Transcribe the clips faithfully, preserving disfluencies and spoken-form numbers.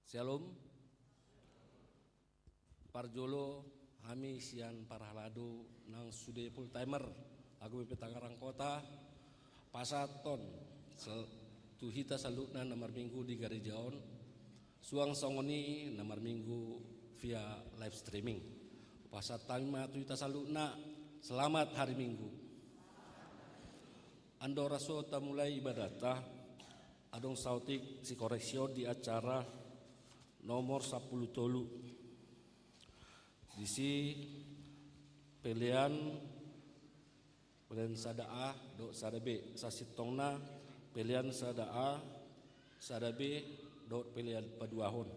Shalom. Parjolo, hami sian parhalado nang sude full timer H K B P Tangerang Kota, pasahathon sel-, tu hita saluhutna na marminggu di gareja on, suang songon i na marminggu via live streaming. Pasahat hami ma tu hita saluhutna, selamat hari Minggu. Andorang so tamulai ibadatta, adong saotik sikoreksi on di acara nomor sampulu tolu. Disi pelean, pelean sada A dohot sada B, sasintongna pelean sada A, sada B dohot pelean paduahon.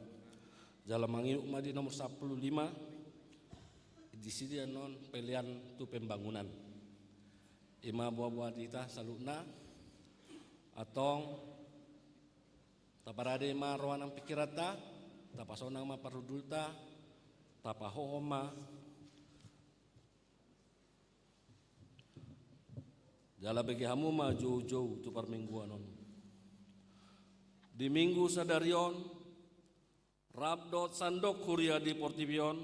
Jala mangihut ma di nomor sampulu lima, disi dia non pelean tu pembangunan. I ma boa-boa di hita saluhutna, antong taparade ma roha nang pingkiranta, tapasonang ma parhundulta, tapahohom ma. Jala bege hamu ma joujou tu parmingguan on. Di minggu sadari on, rap dohot sandok huria di portibi on,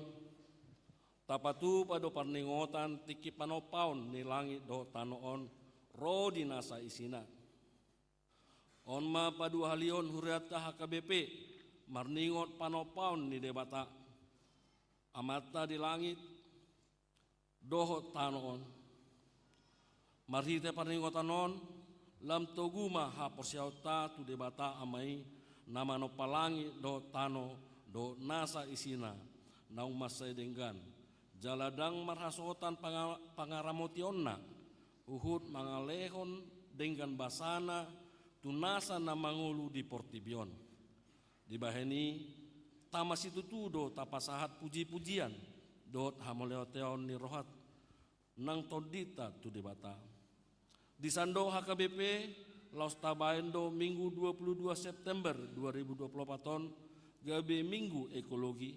tapatupa do parningotan tingki panompaon ni langit dohot tano on ro di nasa isina. On ma paduahalihon hurianta H K B P marningot panompaon ni Debata, Amanta di langit dohot tano on. Marhite parningotan on, lam togu ma haporseaonta tu Debata Ama i, na manompa langit dohot tano dohot nasa isina, naung mansai denggan. Jala ndang marhasohotan panga-, pangaramotionna, huhut mangalehon denggan basana tu nasa na mangolu di portibi on. Dibahen i, tama situtu do tapasahat puji-pujian dohot hamauliateon ni roha nang tondinta tu Debata. Di sandok H K B P, laos tabahen do Minggu dua puluh dua September dua ribu dua puluh opat on gabe Minggu Ekologi,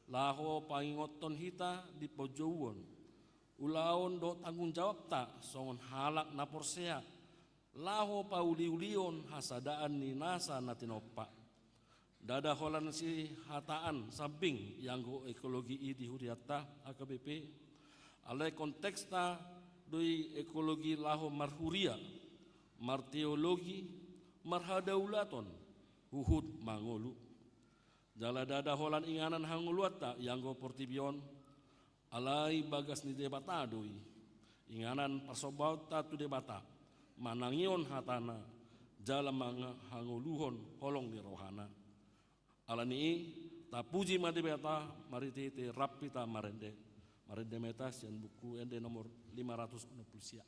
laho pangingothon hita di panjouon ulaon dohot tanggung jawabta songon halak na porsea, laho pauliulihon hasadaan ni nasa na tinompa. Ndada holan sihataan sambing ianggo ekologi i di hurianta H K B P, alai konteksta do i ekologi laho marhuria, marteologi, marhadaulaton, huhut mangolu. Jala ndada holan inganan hangoluanta ianggo portibi on, alai bagas ni Debata do i, inganan parsombaonta tu Debata, manangihon hatana, jala mangangoluhon holong ni rohana. Ala ni i, tapuji ma Debata, marhitehite rap hita marende. Marende ma hita sian buku ende nomor lima ratus onom pulu sia.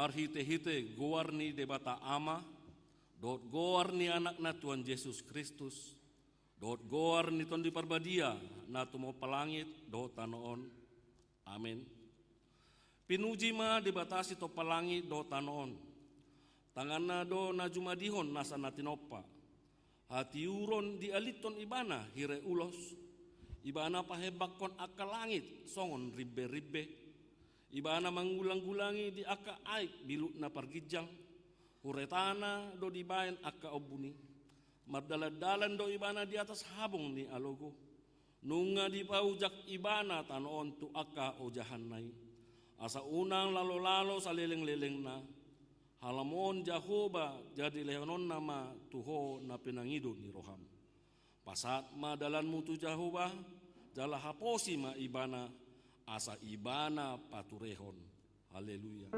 Marhite-hite goar ni Debata Ama, dohot goar ni Anakna Tuhan Jesus Kristus, dohot goar ni Tondi Parbadia, na tumompa langit dohot tano on. Amen. Pinuji ma Debata sitompa langit dohot tano on. Tanganna do na jumadihon nasa na tinompa. Hatiuron dialithon Ibana hire ulos. Ibana pahembangkon angka langit songon rimbe-rimbe. Ibana manggulang-gulangi di angka aek bilut na parginjang. Huretana do dibaen angka ombun i. Mardalan-dalan do Ibana di atas habong ni alogo. Nunga dipaujak Ibana tano on tu angka ojahanna i. Asa unang lalo-lalo saleleng-lelengna. Halamoon Jahowa jadi lehononna ma tu ho na pinangido ni roham. Pasahat ma dalanmu tu Jahowa, jala haposi ma Ibana, asa Ibana paturehon. Haleluya.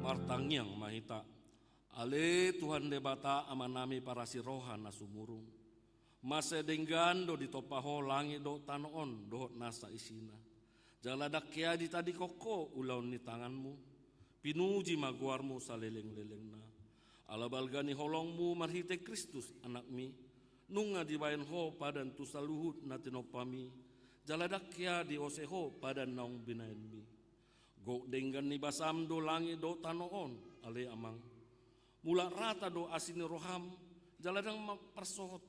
Martangiang ma hita. Ale Tuhan Debata Amanami parasi roha na sumurung. Mansai denggan do ditompa ho langit dohot tano on dohot nasa isina. Jala ndang hea ditadingkon ho ulaon ni tanganmu. Pinuji ma goarmu saleleng-lelengna. Ala balga ni holongmu marhite Kristus Anakmi. Nunga dibaen ho padan tu saluhut na tinompami. Jala ndang hea diose ho padan naung binaenmi. Gok denggan ni basam do langit dohot tano on, ale Amang. Mulak rata do asi ni roham, jala ndang ma-, parsohot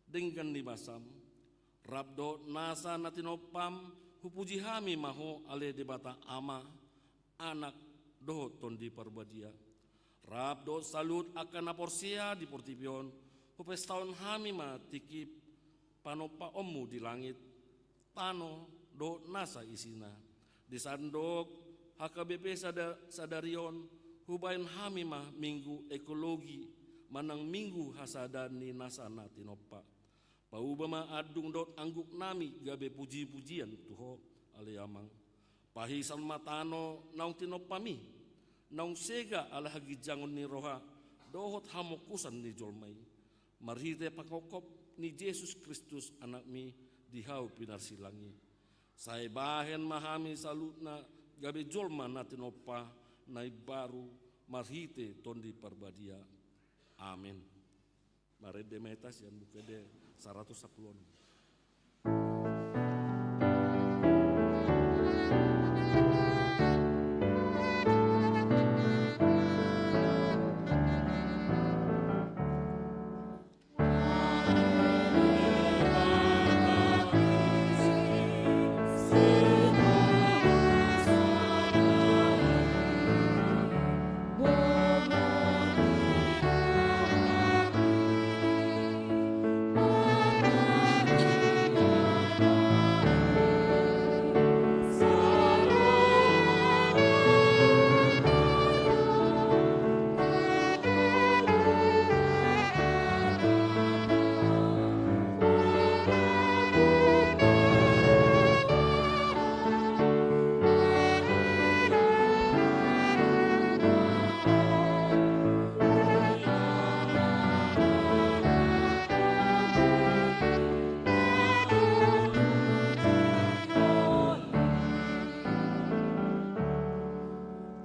denggan ni basam. Rap dohot nasa na tinompam, hupuji hami ma ho ale Debata Ama, Anak, dohot Tondi Parbadia. Rap dohot saluhut angka na porsea di portibi on, hupestahon hami ma tingki panompaonmu di langit, tano dohot nasa isina. Di sandok H K B P sada-, sadari on, hubaen hami ma minggu ekologi manang minggu hasada ni nasa na tinompa. Pauba ma andung dohot angguknami gabe puji-pujian tu ho, ale Amang. Pahisaon ma tano naung tinompami, naung sega ala haginjangon ni roha dohot hamongkusan ni jolma i. Marhite panghophop ni Jesus Kristus Anakmi di hau pinarsilang i. Sai bahen ma hami saluhutna gabe jolma na tinompa na imbaru marhite Tondi Parbadia. Amen. Marende ma hita sian Buku Ende saratus sampulu onom.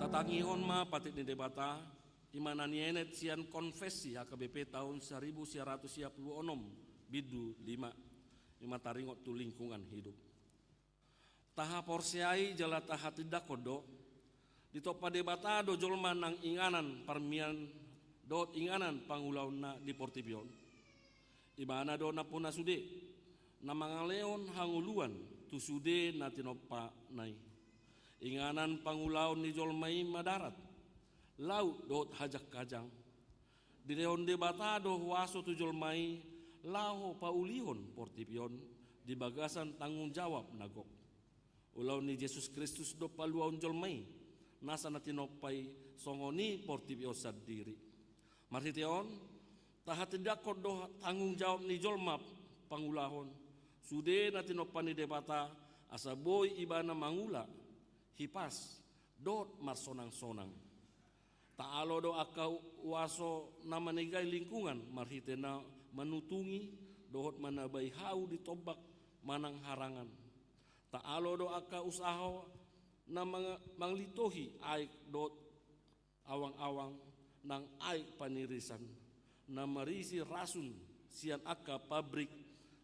Tatangihon ma patik ni Debata, i ma na nienet sian konfesi H K B P taon saribu sia ratus sia pulu onom bindu lima, i ma taringot tu lingkungan hidup. Tahaporseai jala tahatindanghon do, ditompa Debata do jolma nang inganan parmian dohot inganan pangulaonna di portibi on. Ibana do nampuna sude, na mangalehon hangoluan tu sude na tinompana i. Inganan pangulaon ni jolma i ma darat, laut dohot hajang-hajang. Dilehon Debata do huaso tu jolma i laho paulihon portibi on di bagasan tanggung jawab na gok. Ulaon ni Jesus Kristus do paluaon jolma i, nasa na tinompa i songon i portibi on sandiri. Marhite on, tahatindanghon do tanggung jawab ni jolma pangulahon sude na tinompa ni Debata, asa boi ibana mangula, hipas, dohot marsonangsonang. Taalo do angka uaso na manegai lingkungan marhite na manutungi dohot manabai hau di tombak manang harangan. Taalo do angka usaho na mang-, manglitohi aek dohot awangawang nang aek panirisan, na marisi rasun sian angka pabrik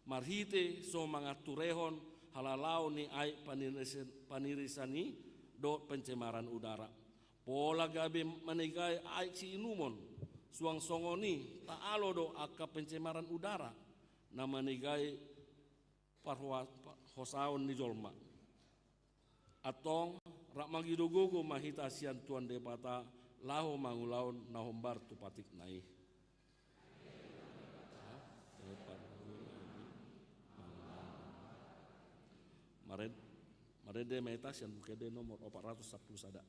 marhite so mangaturehon halalaon ni aek panirisan, panirisan i dohot pencemaran udara. Pola gabe manegai aek siinumon, suang songon i taalo do angka pencemaran udara na manegai parhoa-, parhosaon ni jolma. Antong, rap mangido gogo ma hita sian Tuhan Debata laho mangulahon na hombar tu patikna i. Maren-, marende ma hita sian Buku Ende nomor opat ratus sampulu sada.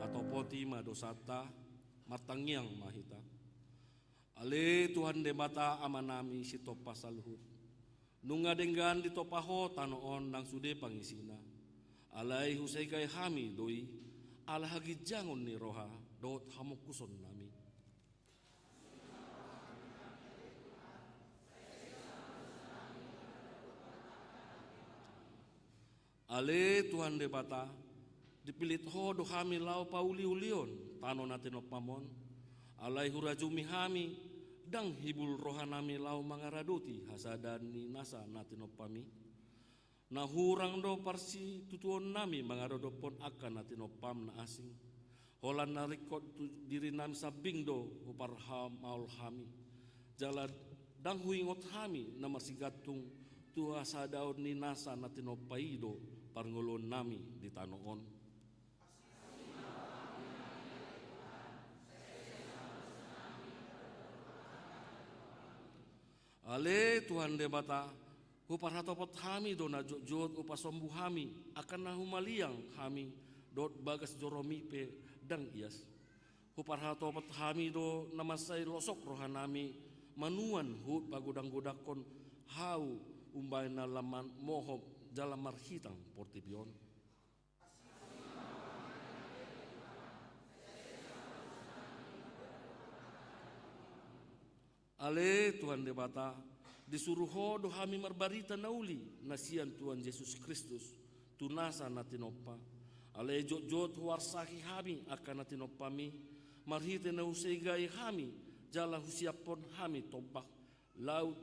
Tatopoti ma dosanta, martangiang ma hita. Ale Tuhan Debata Amanami sitompa saluhut, nunga denggan ditompa Ho tano on nang sude pangisina. Alai husegai hami do i, ala haginjangon ni roha dohot hamongkusonnami. Ale Tuhan Debata, dipillit Ho do hami laho pauliulihon tano na tinompam on. Alai hurajumi hami, ndang hibul rohanami laho mangaradoti hasadaon ni nasa na tinompam i. Na hurang do parsitutuonnami mangadophon angka na tinompam na asing. Holan na ringkot tu dirinami sambing do huparhamaol hami. Jala ndang huingot hami na marsigantung tu hasadaon ni nasa na tinompa i do parngoluonnami di tano on. Ale Tuhan Debata, huparhatopot hami do na jotjot hupasombu hami angka na humaliang hami dohot bagas joromi pe ndang ias. Huparhatopot hami do na mansai losok rohanami manuan huhut pagodanggodangkon hau umbahen na lam mohop jala marhitang portibi on. Ale Tuhan Debata, disuru Ho do hami marbarita na uli na sian Tuhan Jesus Kristus, tu nasa na tinompa. Alai jotjot huarsahi hami angka na tinompami, marhite na husegai hami, jala husiaphon hami tombak, laut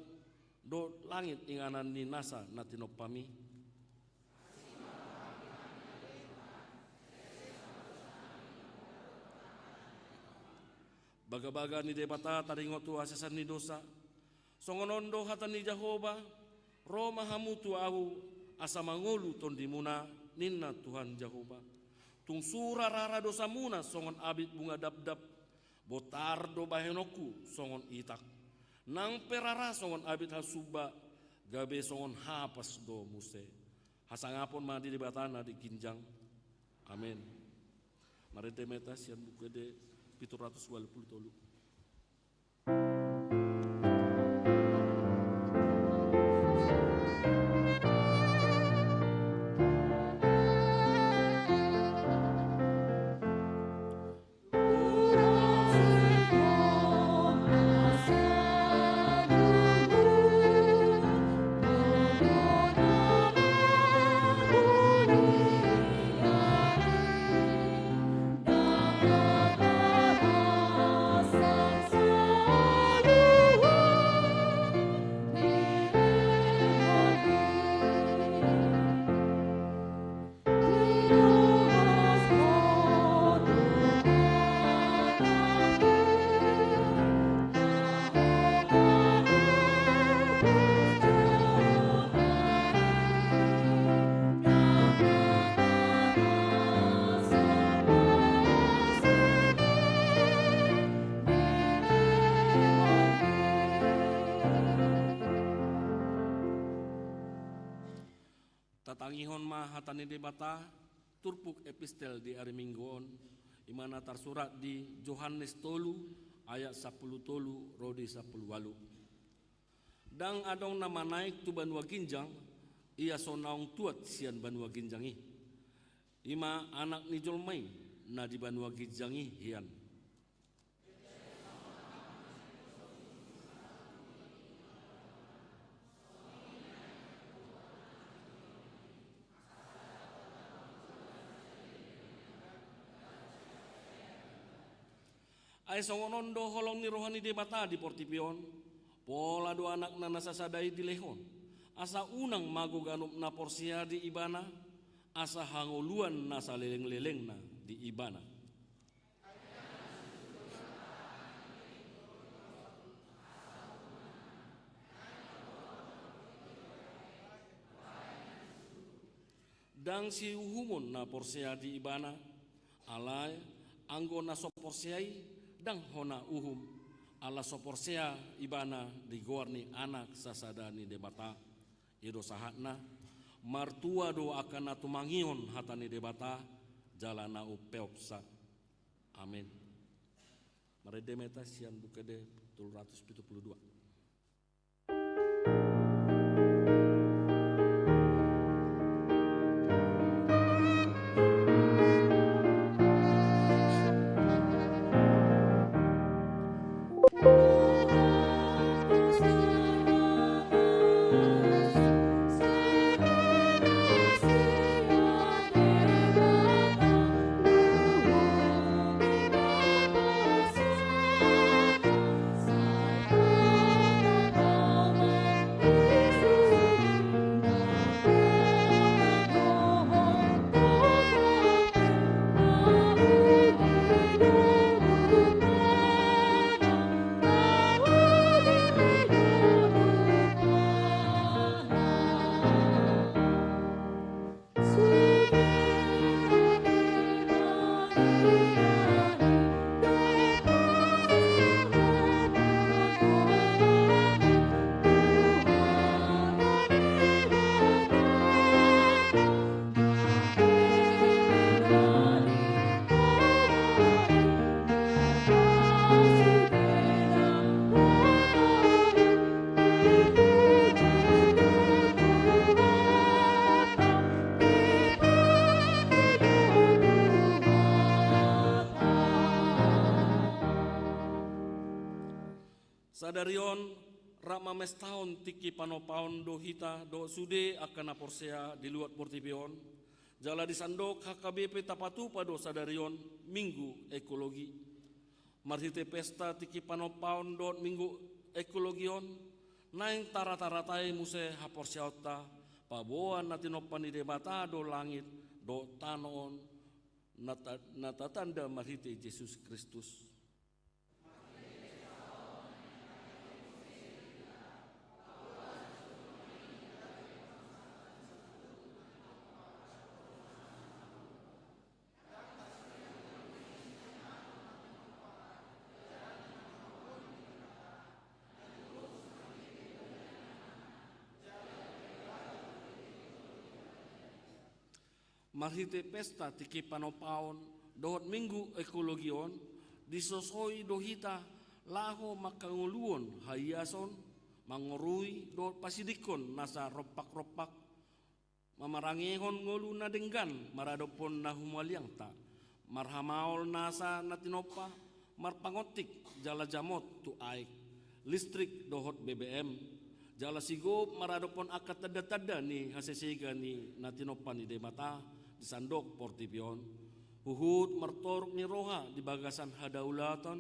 dohot langit inganan ni nasa na tinompami. Bagabaga ni Debata taringot tu haseasan ni dosa. Songon on do hata ni Jahowa, ro ma hamu tu ahu, asa mangolu tondimuna, ninna Tuhan Jahowa. Tung sura rara dosamuna songon abit bunga dapdap, bontar do bahenonku songon itak. Nang pe rara songon abit hasumba, gabe songon hapas do muse. Hasangapon ma di Debata na di ginjang. Amen. Marende ma hita sian Buku Ende pitu ratus ualu pulu tolu. Tatangihon ma hata ni Debata, turpuk epistel di ari Minggu on, i ma na tarsurat di Johannes tolu ayat sampulu tolu ro di sampulu ualu. Ndang adong na manaek tu banua ginjang, ia so naung tuat sian banua ginjang i. I ma Anak ni jolma i, na di banua ginjang i hian. Ai songon on do holong ni roha ni Debata di portibi on, pola do Anakna na sasada i dilehon, asa unang mago ganup na porsea di Ibana, asa hangoluan na salelenglelengna di Ibana. Ndang siuhumon na porsea di Ibana, alai anggo na so porsea i ndang hona uhum, ala so porsea ibana di goar ni Anak sasada ni Debata. I do sahatna, martua do angka na tumangihon hata ni Debata, jala na umpeopsa. Amen. Marende ma hita sian Buku Ende tolu ratus pitu pulu dua. Sadari on, rap mamestahon tingki panopaon do hita dohot sude angka na porsea di luat portibi on, Jala di sandok H K B P tapatupa do sadari on Minggu Ekologi. Marhite pesta tingki panompaon dohot Minggu Ekologi on, naeng tarata-ratai muse haporseaonta, paboa na tinompa ni Debata do langit dohot tano on, na ta-, na tatanda marhite Jesus Kristus. Marhite pesta tingki panompaon dohot Minggu Ekologi on, disosoi do hita laho mangkangoluhon haiason, mangorui dohot pasidingkon nasa rompak-rompak, mamarangehon ngolu na denggan maradophon na humaliangta, marhamaol nasa na tinompa, marpangontik jala jamot tu aek, listrik dohot B B M, jala sigop maradophon angka tanda-tanda ni hasesega ni na tinompa ni Debata di sandok portibi on, huhut martoruk ni roha di bagasan hadaulaton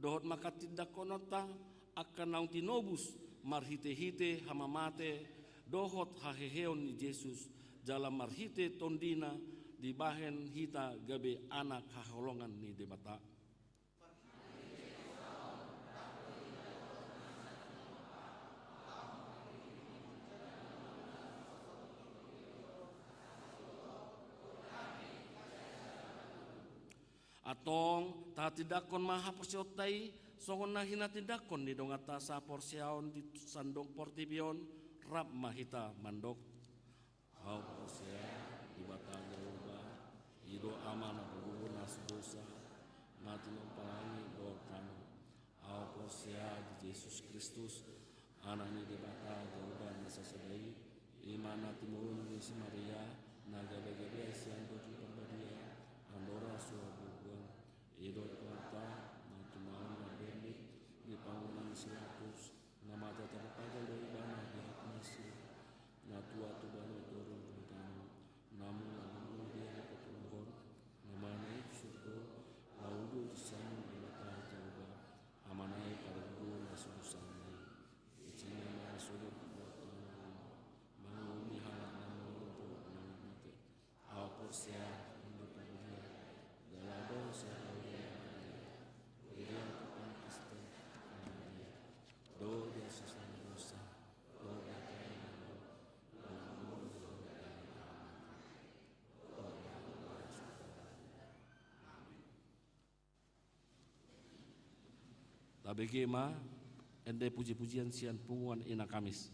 dohot mangkatindangkononta angka naung tinobus marhite-hite hamamate dohot haheheon ni Jesus, jala marhite tondina dibahen hita gabe anak haholongan ni Debata. Antong, tahatindangkon ma haporseaonta i, songon na hinatindangkon ni donganta sahaporseaon di sandok portibi on, rap ma hita mandok. Ahu porsea Debata Jahowa, i do Ama na parguru na so dosa, na tinompa langit dohot tano. Ahu porsea di Jesus Kristus, Anak ni Debata Jahowa na sasada i, i ma na timurun ni si Maria, na gabe-gabe sian Tondi Parbadia, andorang so habubuhan, i do Tuhanta, na tumaon marbendik di pangunan ni si Pilatus, na mate tarpatang do Ibana di aek na sirang, na tuat tu banua toru di tano, na mula mangolu di ari patoluhon, na manaek tu surgo, laho duduk di siamun ni Debata Jahowa, Amana i parguru na so dosa i. Ijinna ma na so dosa i, mangolu halak na mangolu dohot na mate. Ahu porsea Tondi Parbadia, jala adong sian Maria, Maria tu Pangkristen, Maria, dohot di asi ni dosa, dohot di asi ni dosa. Tabege ma ende puji-pujian sian punguan Inang Kamis.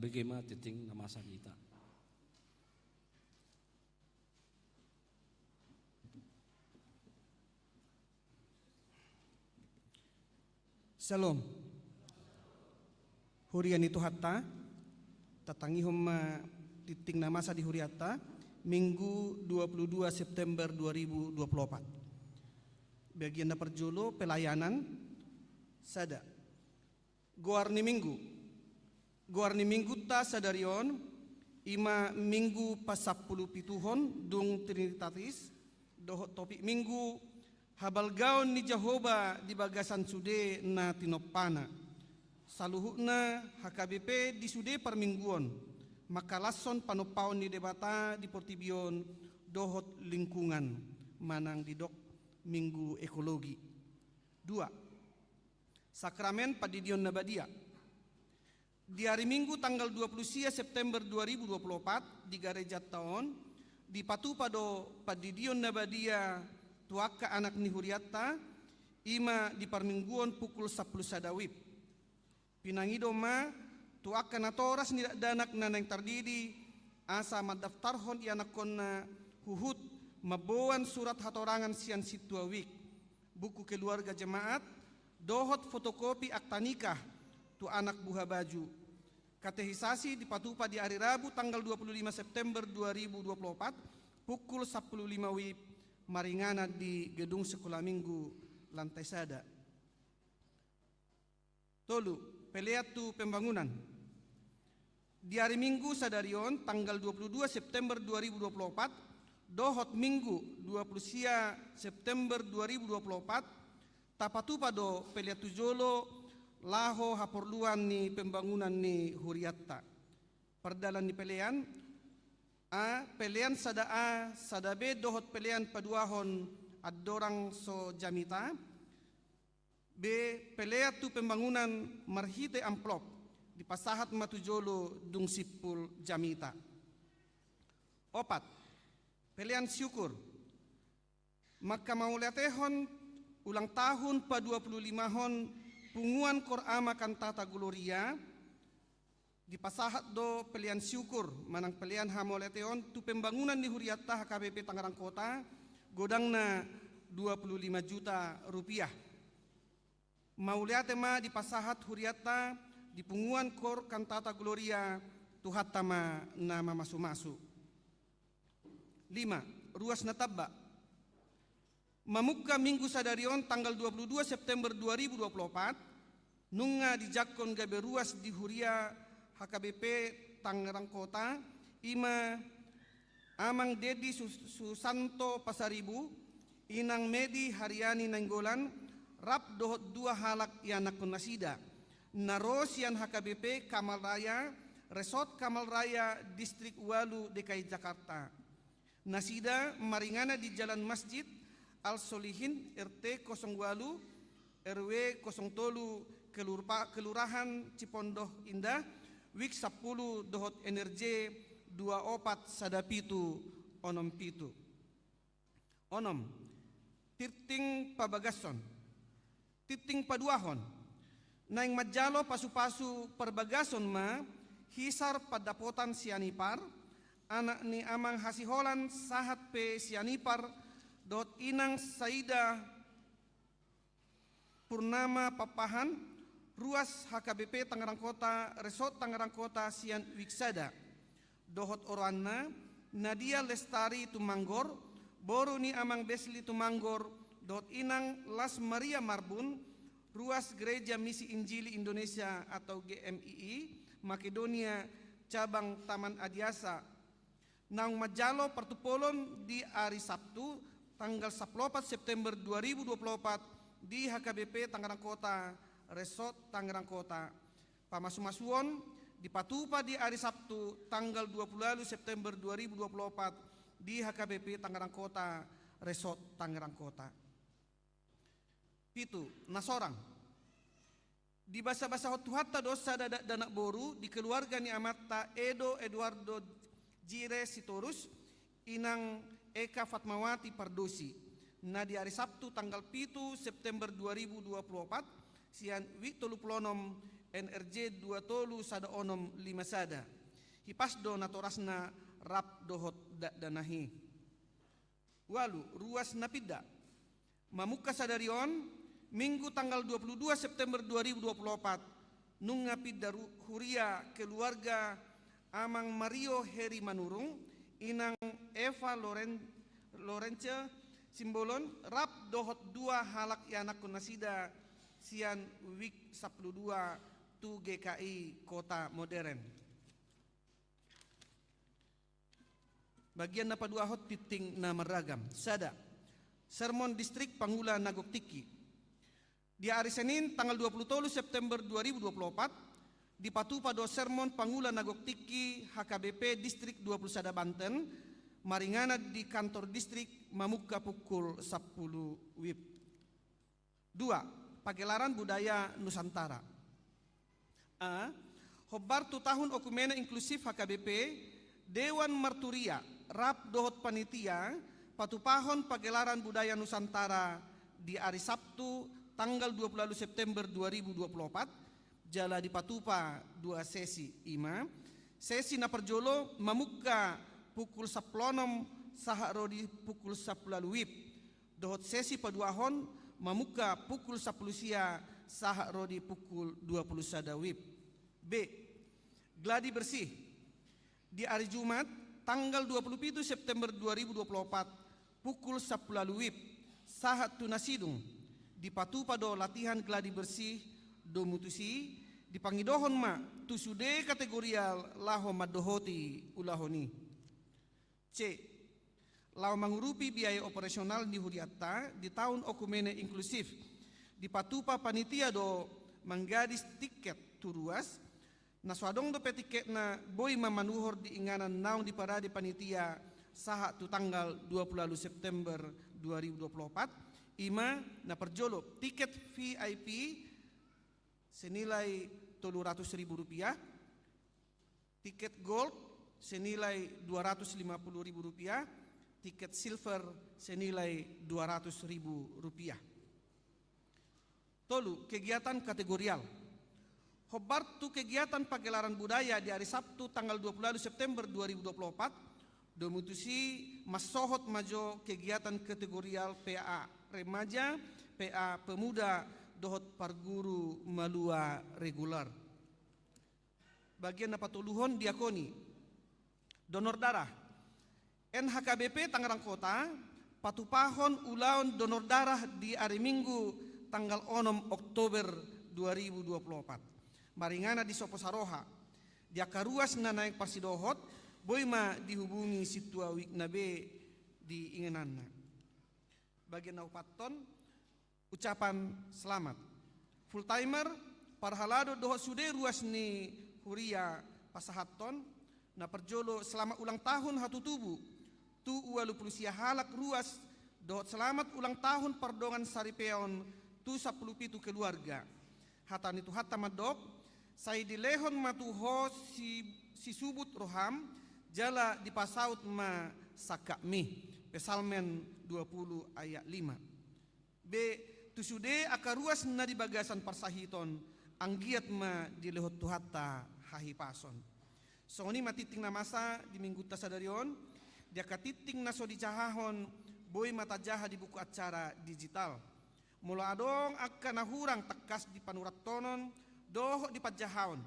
Bege ma tingting na masa di hita. Syalom. Huria ni Tuhanta, tatangihon ma tingting na masa di hurianta, Minggu dua puluh dua September dua ribu dua puluh opat. Bagian na parjolo, pelayanan, sada. Goar ni Minggu. Goar ni Minggunta sadari on, i ma Minggu pasampulupituhon dung Trinitatis, dohot topik Minggu, habalgaon ni Jahowa di bagasan sude na tinompana. Saluhutna H K B P di sude parmingguon, mangkalashon panompaon ni Debata di portibi on dohot lingkungan, manang didok Minggu Ekologi. Dua. Sakramen Pandidion na Badia. Di ari Minggu tanggal dua puluh sia September dua ribu dua puluh opat di garejanta on, dipatupa do pandidion na badia tu angka anak ni hurianta, i ma di parmingguon pukul sampulu sada wib. Pinangido ma tu angka natoras ni dakdanak na naeng tardidi, asa mandaftarhon ianakhonna huhut mamboan surat hatorangan sian sintua wijk, buku keluarga jemaat, dohot fotokopi akta nikah tu anak buha baju. Katekisasi dipatupa di ari Rabu tanggal dua puluh lima September dua ribu dua puluh opat, pukul sampulu lima wib, maringanan di Gedung Sekolah Minggu, lantai sada. Tolu, pelean tu pembangunan. Di ari Minggu sadari on, tanggal dua puluh dua September dua ribu dua puluh opat, dohot Minggu dua puluh sia September dua ribu dua puluh opat, tapatupa do pelean tu jolo laho haporluan ni pembangunan ni hurianta. Pardalan ni pelean, a, pelean sada A, sada B dohot pelean paduahon andorang so jamita, B, pelean tu pembangunan marhite amplop, dipasahat ma tu jolo dung simpul jamita. Opat, pelean syukur. Mangkamauliatehon ulang tahun paduapululimahon Punguan Koor Ama Cantata Gloria, dipasahat do pelean syukur manang pelean hamauliateon tu pembangunan ni hurianta H K B P Tangerang Kota, godangna dua puluh lima juta rupiah. Mauliate ma dipasahat hurianta di Punguan Koor Cantata Gloria, Tuhanta ma na mamasumasu. Lima, ruas na tamba. Mamungka Minggu sadari on tanggal dua puluh dua September dua ribu dua puluh opat, nunga dijangkon gabe ruas di huria H K B P Tangerang Kota, i ma Amang Dedi Sus-, Susanto Pasaribu, Inang Medi Haryani Nainggolan, rap dohot dua halak ianakhon nasida, na ro sian H K B P Kamal Raya, Resort Kamal Raya, Distrik Ualu, D K I Jakarta. Nasida maringanan di Jalan Masjid Al Solihin, R T kosong ualu, R W kosong tolu, Kelurpa-, Kelurahan Cipondoh Indah, wijk sampulu dohot N R J dua opat sada pitu onom pitu. Onom, tingting pabagason. Tingting paduahon. Naeng manjalo pasupasu parbagason ma Hisar Pandapotan Sianipar, anak ni Amang Hasiholan Sahat P Sianipar, dohot Inang Saida Purnama Pakpahan, ruas H K B P Tangerang Kota, Resort Tangerang Kota sian wijk sada. Dohot oroanna, Nadia Lestari Tumanggor, boru ni Amang Besli Tumanggor, dohot Inang Las Maria Marbun, ruas Gereja Misi Injili Indonesia atau G M I I, Makedonia, cabang Taman Adiasa. Naung manjalo partumpolon di ari Sabtu, tanggal sampulu opat September dua ribu dua puluh opat, di H K B P Tangerang Kota, Resort Tangerang Kota. Pamasumasuon dipatupa di ari Sabtu, tanggal dua puluh ualu September dua ribu dua puluh opat, di H K B P Tangerang Kota, Resort Tangerang Kota. Pitu, na sorang. Dibasabasahon Tuhanta do sada dakdanak boru di keluarga ni amanta Edo Eduardo Jire Sitorus, Inang Eka Fatmawati Pardosi, na di ari Sabtu tanggal pitu September dua ribu dua puluh opat, sian wijk tolu puluh onom N R J dua tolu sada onom lima sada. Hipas do natorasna rap dohot dakdanak i. Ualu, ruas na pinda. Mamungka sadari on, Minggu tanggal dua puluh dua September dua ribu dua puluh opat, nunga pinda ru-, huria keluarga Amang Mario Heri Manurung, Inang Eva Loren-, Lorence Simbolon, rap dohot dua halak ianakhon nasida sian WIK sampulu dua tu G K I Kota Modern. Bagian na paduahon, tingting na marragam. Sada, sermon distrik pangula na gok tingki. Di ari Senin tanggal dua puluh tolu September dua ribu dua puluh opat, dipatupa do sermon pangula na gok tingki H K B P Distrik dua puluh sada Banten, maringanan di kantor distrik, mamungka pukul sampulu WIB. Dua, pagelaran budaya Nusantara. A, hombar tu tahun okumene inklusif H K B P, Dewan Marturia rap dohot panitia patupahon pagelaran budaya Nusantara di ari Sabtu tanggal dua puluh ualu September dua ribu dua puluh opat, jala dipatupa dua sesi, i ma, sesi na parjolo mamungka pukul sampulu onom sahat ro di pukul sampulu ualu WIB, dohot sesi paduahon mamungka pukul sampulu sia sahat ro di pukul dua puluh sada WIB. B, gladi bersih. Di ari Jumat, tanggal dua puluh pitu September dua ribu dua puluh opat, pukul sampulu ualu WIB sahat tu na sidung, dipatupa do latihan gladi bersih. Domu tusi, dipangidohon ma tu sude kategorial laho mandohoti ulaon i. C, laho mangurupi biaya operasional ni hurianta di tahun okumene inklusif, dipatupa panitia do manggadis tiket tu ruas. Na so adong dope tiketna, boi ma manuhor di inganan naung diparade panitia sahat tu tanggal dua puluh ualu September dua ribu dua puluh opat, i ma, na parjolo, tiket V I P senilai tolu ratus ribu rupiah, tiket gold senilai dua ratus lima puluh ribu rupiah, tiket silver senilai dua ratus ribu rupiah. Tolu, kegiatan kategorial. Hombar tu kegiatan pagelaran budaya di ari Sabtu tanggal dua puluh ualu September dua ribu dua puluh opat, domu tusi mansohot ma jo kegiatan kategorial P A remaja, P A pemuda, dohot parguru malua reguler. Bagian na patoluhon, diakoni. Donor darah. N H K B P Tangerang Kota patupahon ulaon donor darah di ari Minggu tanggal onom Oktober dua ribu dua puluh opat. Maringanan di Sopo Saroha. Di angka ruas na naeng parsidohot, boi ma dihubungi sintua WIB na be di ingananna. Bagian na upathon, ucapan selamat. Full timer, parhalado dohot sude ruas ni huria pasahathon. Na parjolo, selamat ulang tahun hatutubu tu ualu pulu sia halak ruas, dohot selamat ulang tahun pardongan saripeon tu sampulu pitu keluarga. Hata ni Tuhanta mandok, sai dilehon ma tu ho si-, sisubut roham, jala dipasaut ma sangkapmi. Psalmen dua puluh ayat lima. B, tu sude angka ruas na di bagasan parsahiton, anggiat ma dilehon Tuhanta hahipason. Songon i ma tingting na masa di Minggunta sadari on. Di angka tingting na so dijahahon, boi ma tajaha di buku acara digital. Molo adong angka na hurang tangkas di panurathonon dohot di panjahaon,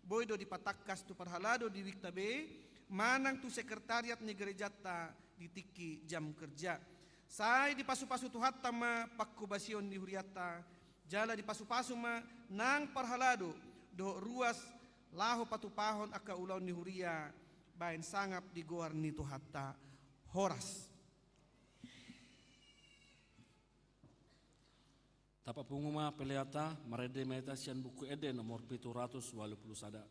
boi do dipatangkas tu parhalado di WIB-ta be manang tu sekretariat ni gerejanta di tingki jam kerja. Sai dipasupasu Tuhanta ma panghobasion ni hurianta, jala dipasupasu ma nang parhalado dohot ruas laho patupahon angka ulaon ni huria baen sangap di goar ni Tuhanta. Horas. Tapapungu ma peleanta, marende ma hita sian Buku Ende nomor pitu ratus ualu pulu sada.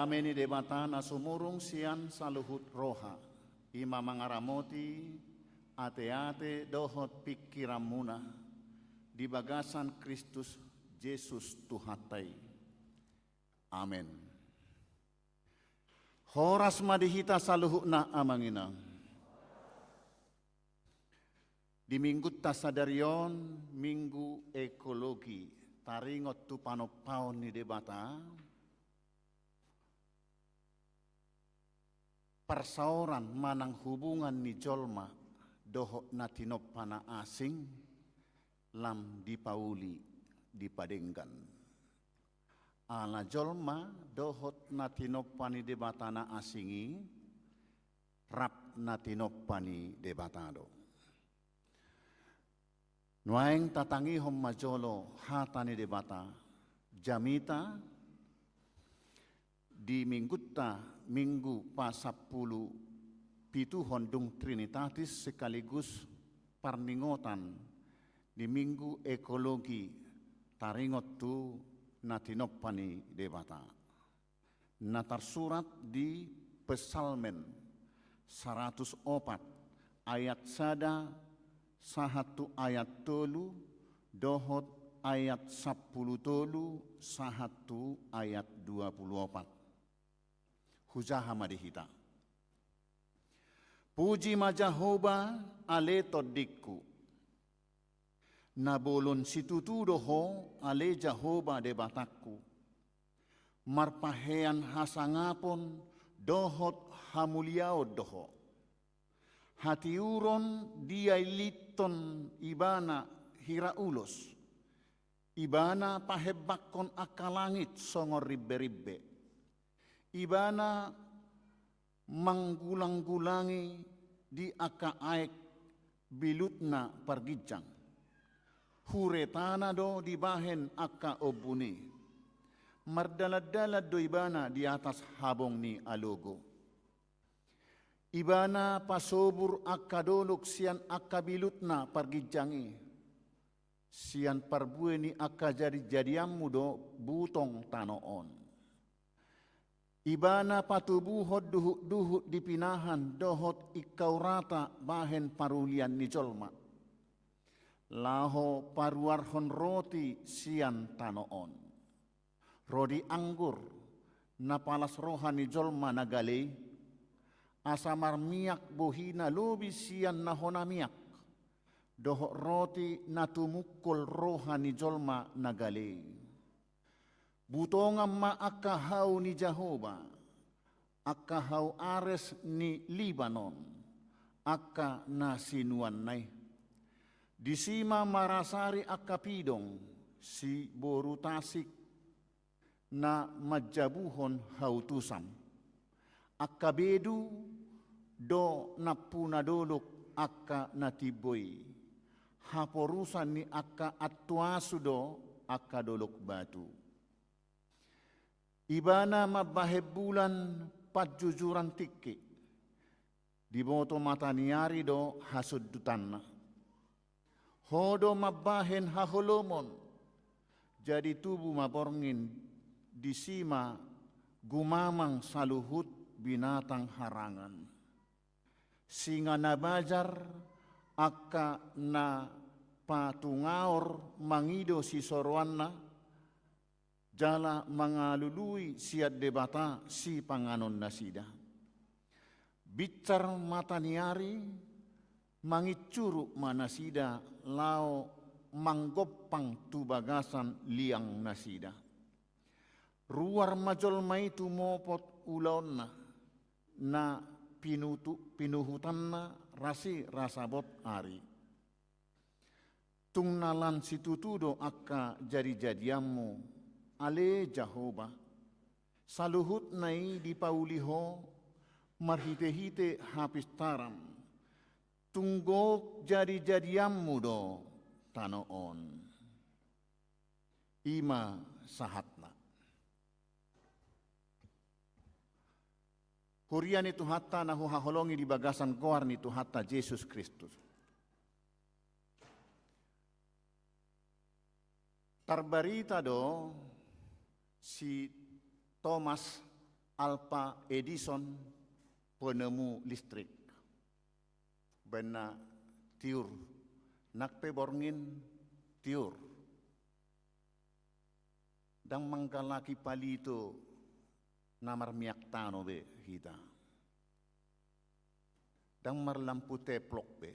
Dame ni Debata na sumurung sian saluhut roha, i ma mangaramoti ateate dohot pingkiranmuna di bagasan Kristus Jesus Tuhanta i. Amen. Horas ma di hita saluhutna, Amang Inang. Di minggunta sadari on, Minggu Ekologi, taringot tu panompaon ni Debata, parsaoran manang hubungan ni jolma dohot na tinompa na asing lam dipauli, dipadenggan. Ala jolma dohot na tinompa ni Debata na asing i, rap na tinompa ni Debata do. Nuaeng tatangihon ma jolo hata ni Debata, jamita di minggunta, Minggu pasampulu pituhon dung Trinitatis sekaligus parningotan di Minggu Ekologi, taringot tu na tinompa ni Debata. Na tarsurat di Psalmen saratus opat ayat sada sahat tu ayat tolu, dohot ayat sampulu tolu sahat tu ayat dua pulu opat. Hujaha ma di hita. Puji ma Jahowa, ale tondingku. Na bolon situtu do ho, ale Jahowa Debatangku. Marpahean hasangapon dohot hamuliaon do ho. Hatiuron diailithon Ibana hira ulos. Ibana pahembangkon angka langit songon rimberimbe. Ibana manggulanggulangi di angka aek bilutna parginjang. Huretana do dibahen angka ombun i. Mardalandalan do Ibana di atas habong ni alogo. Ibana pasobur angka dolok sian angka bilutna parginjang i. Sian parbue ni angka jadijadianmu do butong tano on. Ibana patubuhon duhutduhut di pinahan dohot ingkau rata bahen parulian ni jolma. Laho paruarhon roti sian tano on. Rodi anggur, na palas roha ni jolma na gale i, asa marmiak bohina lobi sian na hona miak, dohot roti na tumungkol roha ni jolma na gale i. Butongan ma angka hau ni Jahowa, angka hau ares ni Libanon, angka na sinuanna i. Disi ma marasari angka pidong, siboru tasik, na manjabuhon hau tusam. Angka bedu do nampuna dolok angka na timbo i. Haporusan ni angka antuasu do angka dolok batu. Ibana mambahen bulan panjujuran tingki. Diboto mata ni ari do hasundutanna. Ho do mambahen haholomon, jadi tubu ma borngin, disi ma gumamang saluhut binatang harangan. Singa na bajar, angka na patungaor mangido sisoroanna, jala mangalului sian Debata sipanganon nasida. Binsar mata ni ari, mangincuruk ma nasida laho manggompang tu bagasan liang nasida. Ruar ma jolma i tumopot ulaonna, na pinutu-, pinuhutanna rasi rasabot ari. Tung na lan situtu do angka jadijadianmu, ale Jahowa. Saluhutna i dipauli ho marhitehite hapistaran. Tung gok jadijadianmu do tano on. I ma sahatna. Huria ni Tuhanta na huhaholongi di bagasan goar ni Tuhanta Jesus Kristus. Tarbarita do si Thomas Alpha Edison penemu listrik. Baen na tiur, nang pe borngin tiur. Ndang manggalaki palito na marmiak tano be hita. Ndang marlampu teplok be,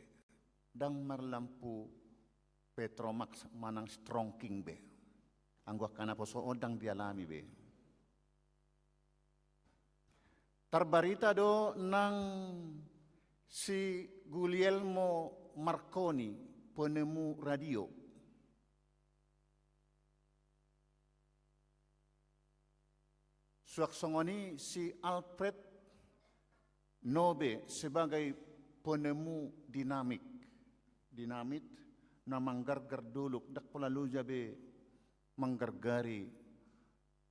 ndang marlampu Petromax manang Strong King be. Anggo angka naposo on ndang dialami be. Tarbarita do nang si Guglielmo Marconi, penemu radio. Suang songon i si Alfred Nobel sebagai penemu dinamit. Dinamit na manggargar dolok, ndang pola loja be manggargari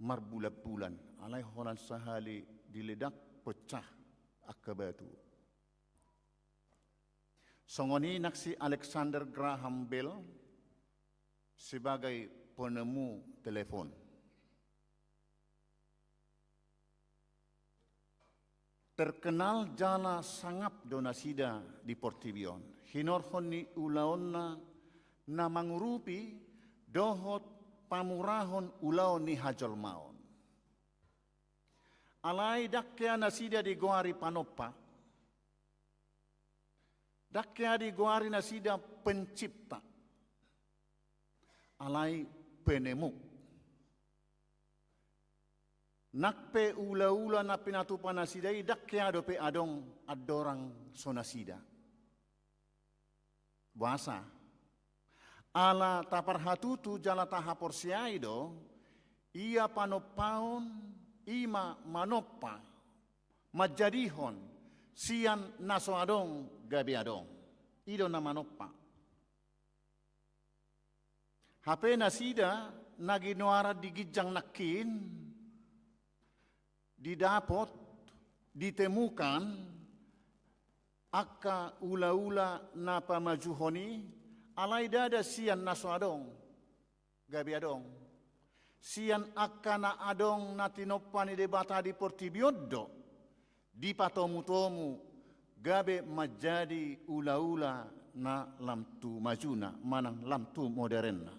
marbulan-bulan. Alai holan sahali diledak pecah angka batu. Songon i nang si Alexander Graham Bell sebagai penemu telepon. Terkenal jala sangap do nasida di portibi on hinorhon ni ulaonna na mangurupi dohot pamurahon ulaon ni hajolmaon. Alai ndang hea nasida digoari panompa, ndang hea digoari nasida pencipta, alai penemu. Nang pe ulaula na pinatupa nasida i ndang hea dope adong andorang so nasida. Boasa? Ala taparhatutu jala tahaporseai do, ia panompaon i ma manompa, manjadihon sian na so adong gabe adong. I do na manompa. Hape nasida na ginoaran di ginjang nangkin, didapot, ditemukan angka ulaula na pamajuhon i, alai ndada sian na so adong gabe adong. Sian angka na adong na tinompa ni Debata di portibi on do dipatomutomu gabe manjadi ulaula na lam tu majuna manang lam tu modernna.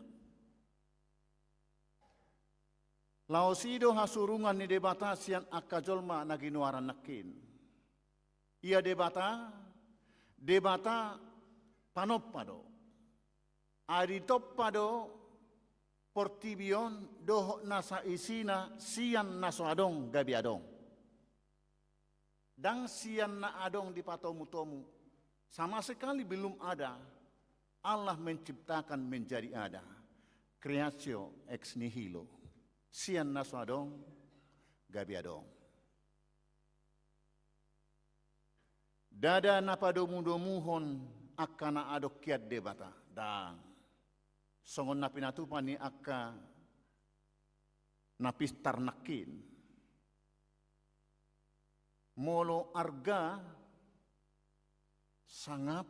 Laos i do hasurungan ni Debata sian angka jolma na ginoaran nangkin. Ia Debata, Debata panompa do. Ai ditompa do portibi on dohot na saisina sian na so adong gabe adong. Ndang sian na adong dipatomutomu. Sama sekali belum ada. Allah menciptakan menjadi ada. Creatio ex nihilo. Sian na so adong gabe adong. Ndada na padomudomuhon angka na adong hian Debata. Ndang. Songon na pinatupa ni angka na pistar nangkin. Molo arga, sangap,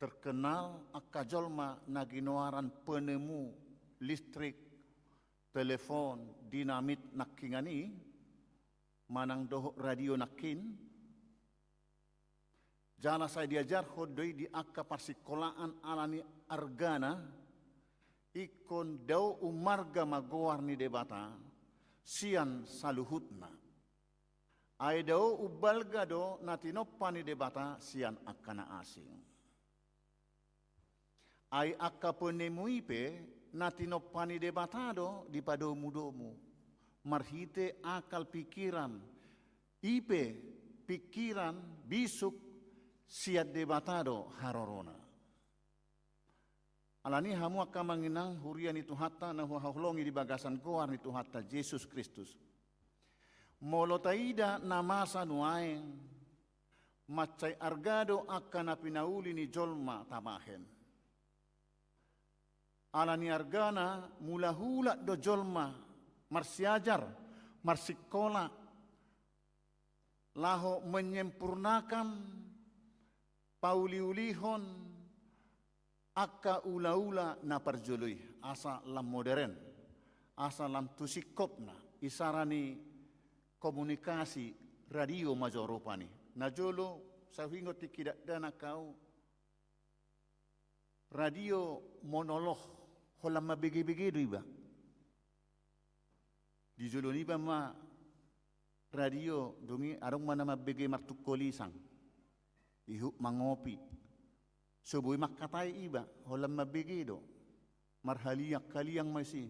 terkenal angka jolma na ginoaran penemu listrik, telepon, dinamit nangkiningan i, manang dohot radio nangkin, jala sai diajarhon do i di angka parsikolaan ala ni argana, ingkon dao umarga ma goar ni Debata sian saluhutna. Ai dao umbalga do na tinompa ni Debata sian angka na asing. Ai angka penemu i pe na tinompa ni Debata do dipadomudomu marhite akal pikiran, i pe pikiran bisuk sian Debata do harorona. Alani i hamu angka amang inang huria ni Tuhanta na huhaholongi di bagasan goar ni Tuhanta Jesus Kristus. Molo taida na masa nuaeng, mansai arga do angka na pinauli ni jolma tabahen. Ala ni argana mulak-ulak do jolma marsiajar, marsikola, laho menyempurnakan, pauliulihon angka ulaula na parjolo i, asa lam moderen, asa lam tu singkopna, isara ni komunikasi radio ma jo rupani. Na jolo, sai huingot tingki dakdanak au, radio monolog, holan mambege-bege do iba. Di jolo niba ma radio, dung i adong ma na mambege martungkol isang, ihut mangopi. So boi mangkatai iba, holan mambege do. Marhaliang-haliang ma isi.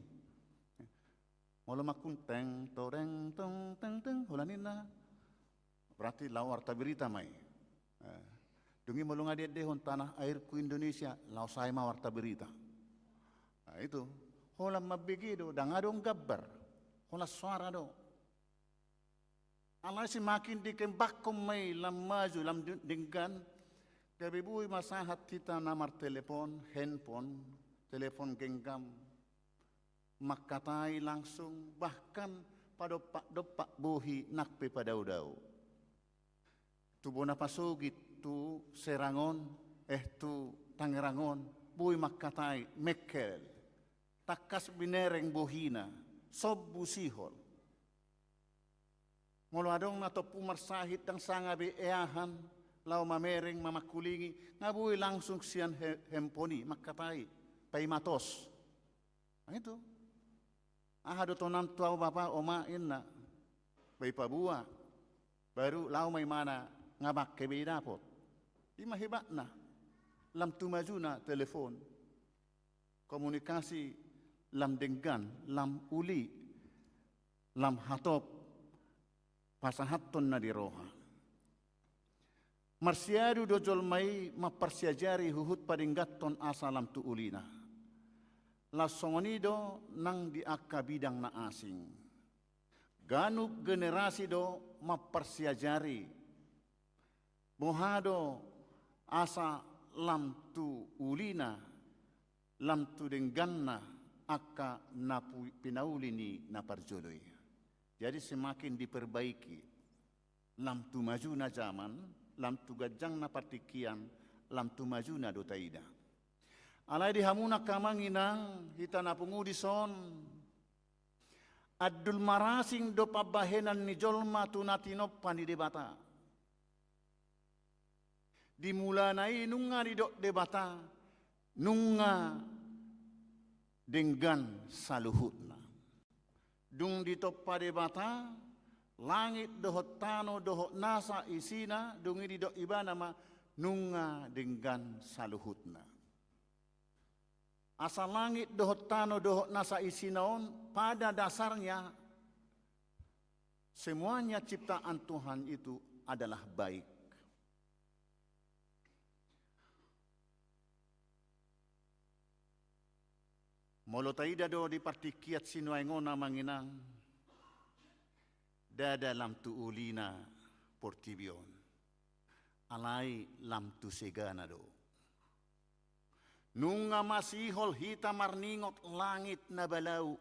Molo mangkun teng toreng tong teng teng, holan ninna, berarti laho warta berita ma i. Eh, dung i molo nga diendehon tanah airku Indonesia, laos sae ma warta berita. Nah, itu. Holan mambege do, ndang adong gambar. Holan soara do. Alai semakin dikembangkon ma i lam maju, lam de-, denggan, gabe boi ma sahat hita na martelepon, handphone, telepon genggam, mangkatai langsung, bahkan padompak-dompak bohi nang pe padao-dao. Tu bona pasogit, tu Serang on, eh, tu Tangerang on, boi mangkatai, mengkel. Tangkas binereng bohina, sombu sihol. Molo adong na tompu marsahit ndang sanga be eahan, laho mamereng, mamangkulingi, nga boi langsung sian he-, handphone i, mangkatai, paima tos. Nah, itu. Aha do tonan tu ahu bapa, oma, inna. Boi paboa. Baru laho ma imana, nga bangke be i dapot. I ma hebatna. Lam tu majuna telepon. Komunikasi lam denggan, lam uli, lam hatop, pasahathon na di roha. Marsiadu do jolma i mamparsiajari huhut padengganhon asa lam tu ulina. Laos songon i do nang di angka bidang na asing. Ganup generasi do mamparsiajari. Boha do asa lam tu ulina, lam tu dengganna angka na pu-, pinauli ni na parjolo i. Jadi semakin diperbaiki. Lam tu majuna jaman, lam tu ganjangna partingkian, lam tu majuna do taida. Alai di hamu nang amang inang, hita na pungu dison, andul marasing do pambahenan ni jolma tu na tinompa ni Debata. Di mulana i nunga didok Debata, nunga denggan saluhutna. Dung ditompa Debata, langit dohot tano dohot nasa isina, dung i didok ibana ma, nunga denggan saluhutna. Asa langit dohot tano dohot nasa isina on, pada dasarnya semuanya ciptaan Tuhan itu adalah baik. Molo taida do di partingkian sinuaeng on amang inang, ndada lam tu ulina portibi on, alai lam tu segana do. Nunga masihol hita marningot langit na balau,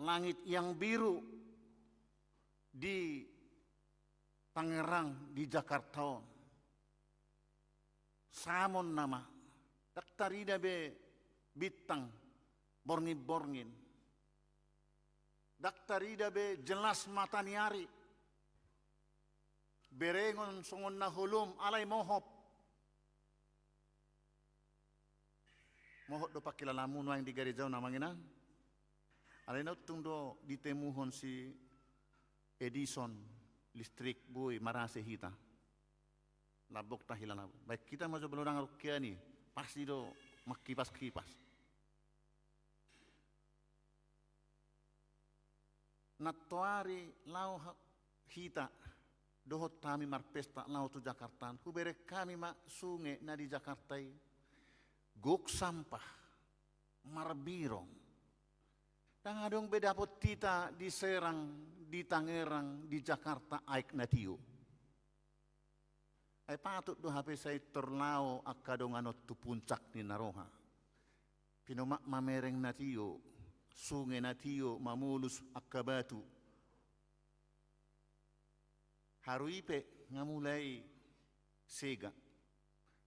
langit yang biru di Tangerang, di Jakarta on. Samon nama, ndang tarida be bintang borngin-borngin. Ndang tarida be jelas mata ni ari. Berengon songon na holom alai mohop. Mohop do pangkilalaanmu nuaeng di gareja on amang inang. Alai na untung do ditemuhon si Edison listrik, boi marase hita. Lambok tahilala. Baen hita ma jo balodang rungkean i, pasti do mangkipas-kipas. Nantoari laho ha-, hita dohot hami marpesta laho tu Jakarta, hubereng hami ma sunge na di Jakarta i. Gok sampah, marbirong. Ndang adong be dapot hita di Serang, di Tangerang, di Jakarta aek na tio. Ai patut do hape sai tor laho angka dongan on tu puncak ni na roha. Pinomak mamereng na tio, sunge na tio, mamolus angka batu. Haru i pe nga mulai sega,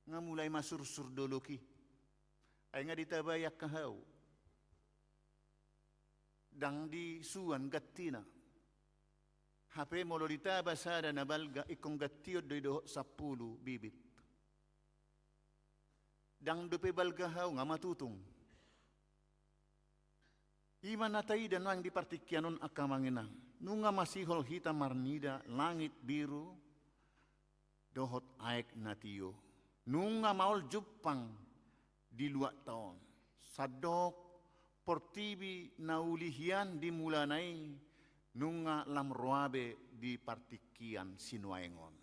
nga mulai masursur dolok i. Ai nga ditabai angka hau. Ndang disuan gantina. Hape molo ditaba sada na balga, ingkon gantion do i dohot sampulu bibit. Ndang dope balga hau, nga matutung. I ma na taida nuaeng di partingkian on, angka amang inang. Nunga masihol hita marnida langit biru dohot aek na tio. Nunga maol jumpang di luatta on. Sandok portibi na uli hian di mulana i, nunga lam roa be di partingkian sinuaeng on.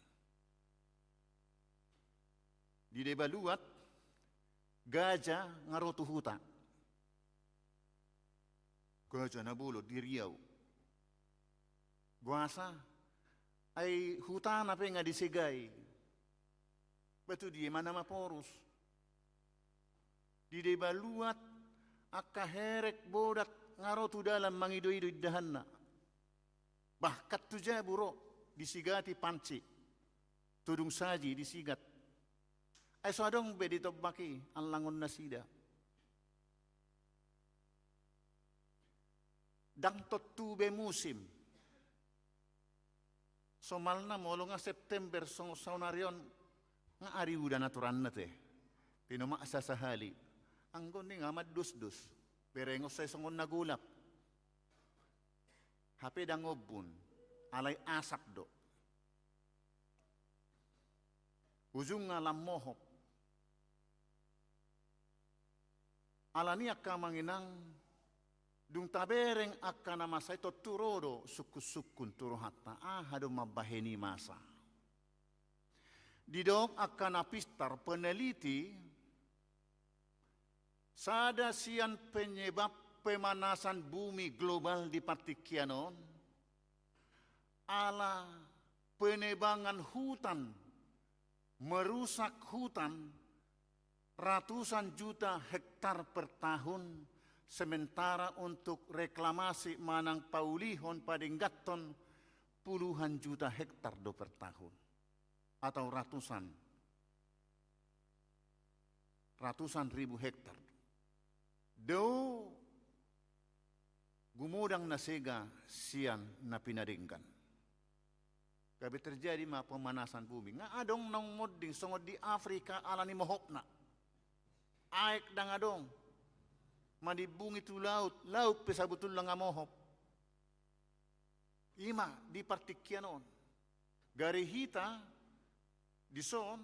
Di deba luat, gaja nga ro tu huta. Gaja na bolon di Riau. Boasa? Ai hutana pe nga disegai. Ba tu dia ma na maporus? Di deba luat, angka herek bodat nga ro tu dalan mangido-ido indahanna. Bahkan tu jabu ro, disigati panci. Tudung saji disigat. Ai so adong be di tombak i allangon nasida. Ndang tontu be musim. Somalna molo nga September songon saonari on, nga ari udan aturanna te. Pinomaksa sahali. Anggo on i nga mandusdus. Berengon sai songon na golap. Hape ndang ombun. Alai asap do. Ujungna lam mohop. Alani i angka amang inang, dung tabereng angka na masa i, tontu ro do sungkun-sungkun tu rohanta, aha do mambahen i masa. Didok angka na pistar peneliti, sada sian penyebab pemanasan bumi global di partingkian on, ala penebangan hutan, merusak hutan ratusan juta hektar per tahun, sementara untuk reklamasi manang paulihon, padengganhon, puluhan juta hektar do per tahun. Atau ratusan, ratusan ribu hektar. Do gumodang na sega sian na pinadenggan. Gabe terjadi ma pemanasan bumi. Nga adong naung monding songon di Afrika alani mohopna. Aek ndang adong. Manimbungi tu laut, laut pe sabotulna nga mohop. I ma di partingkian on. Gari hita dison,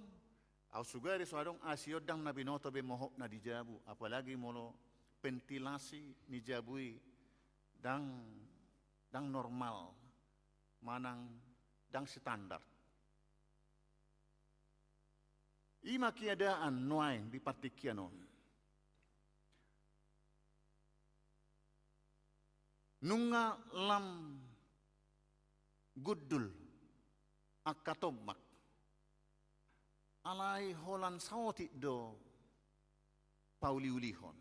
au sugari so adong asi on, ndang na binoto be mohopna di jabu, apalagi molo ventilasi ni jabu i ndang, ndang normal, manang ndang standar. I ma keadaan nuaeng di partingkian on. Nunga lam gundul angka tombak. Alai holan saotik do pauliulihon.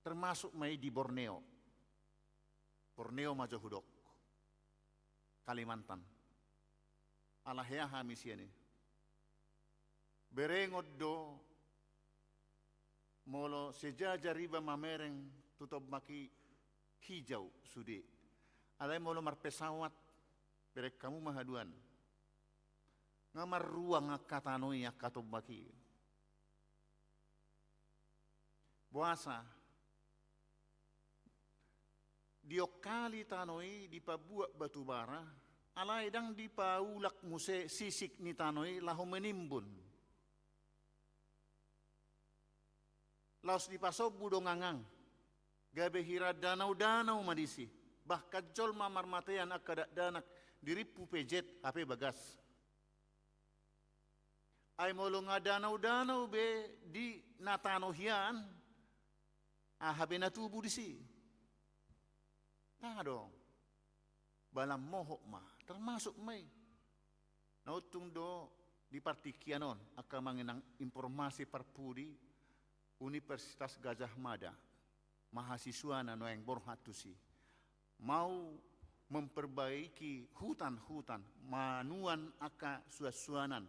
Termasuk ma i di Borneo. Borneo ma jo hudok. Kalimantan. Ala hea hami sian i. Berengon do molo sejajar iba mamereng tu tombak i, hijau sude. Alai molo marpesawat, bereng hamu ma haduan. Nga marruang angka tano i, angka tombak i. Boasa? Diokkali tano i, dipabuat batubara, alai ndang dipaulak muse sisik ni tano i laho menimbun. Laos dipasombu do ngangang. Gabe hira danau-danau ma disi. Bahkan jolma marmatean angka dakdanak, dirimpu pe jet, hape bagas. Ai molo nga danau-danau be di na tano hian, aha be na tubu disi? Ndang adong. Ba lam mohop ma, termasuk ma i. Na untung do di partingkian on, angka amang inang, informasi parpudi Universitas Gadjah Mada, mahasiswana nuaeng borhat tusi. Mau memperbaiki hutan-hutan, manuan angka suan-suanan,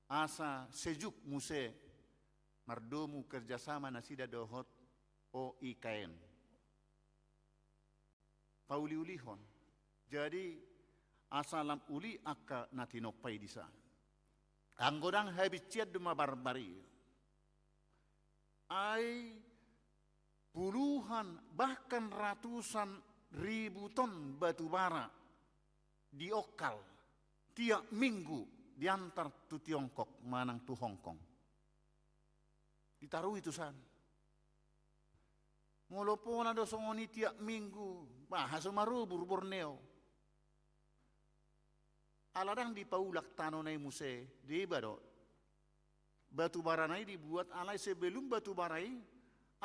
asa sejuk muse mardomu kerjasama nasida dohot O I K N. Pauliulihon. Jadi, asa lam uli angka na tinompa i disi. Anggo ndang habincian do ma barbar i. Ai puluhan bahkan ratusan ribu ton batu bara diongkal tiap minggu diantar tu Tiongkok manang tu Hongkong. Ditarui tu san. Molo pola do songon i tiap minggu, bah, aha so marubur Borneo. Ala ndang dipaulak tano na i muse, deba do. Batu bara na i dibuat, alai sebelum batu bara i,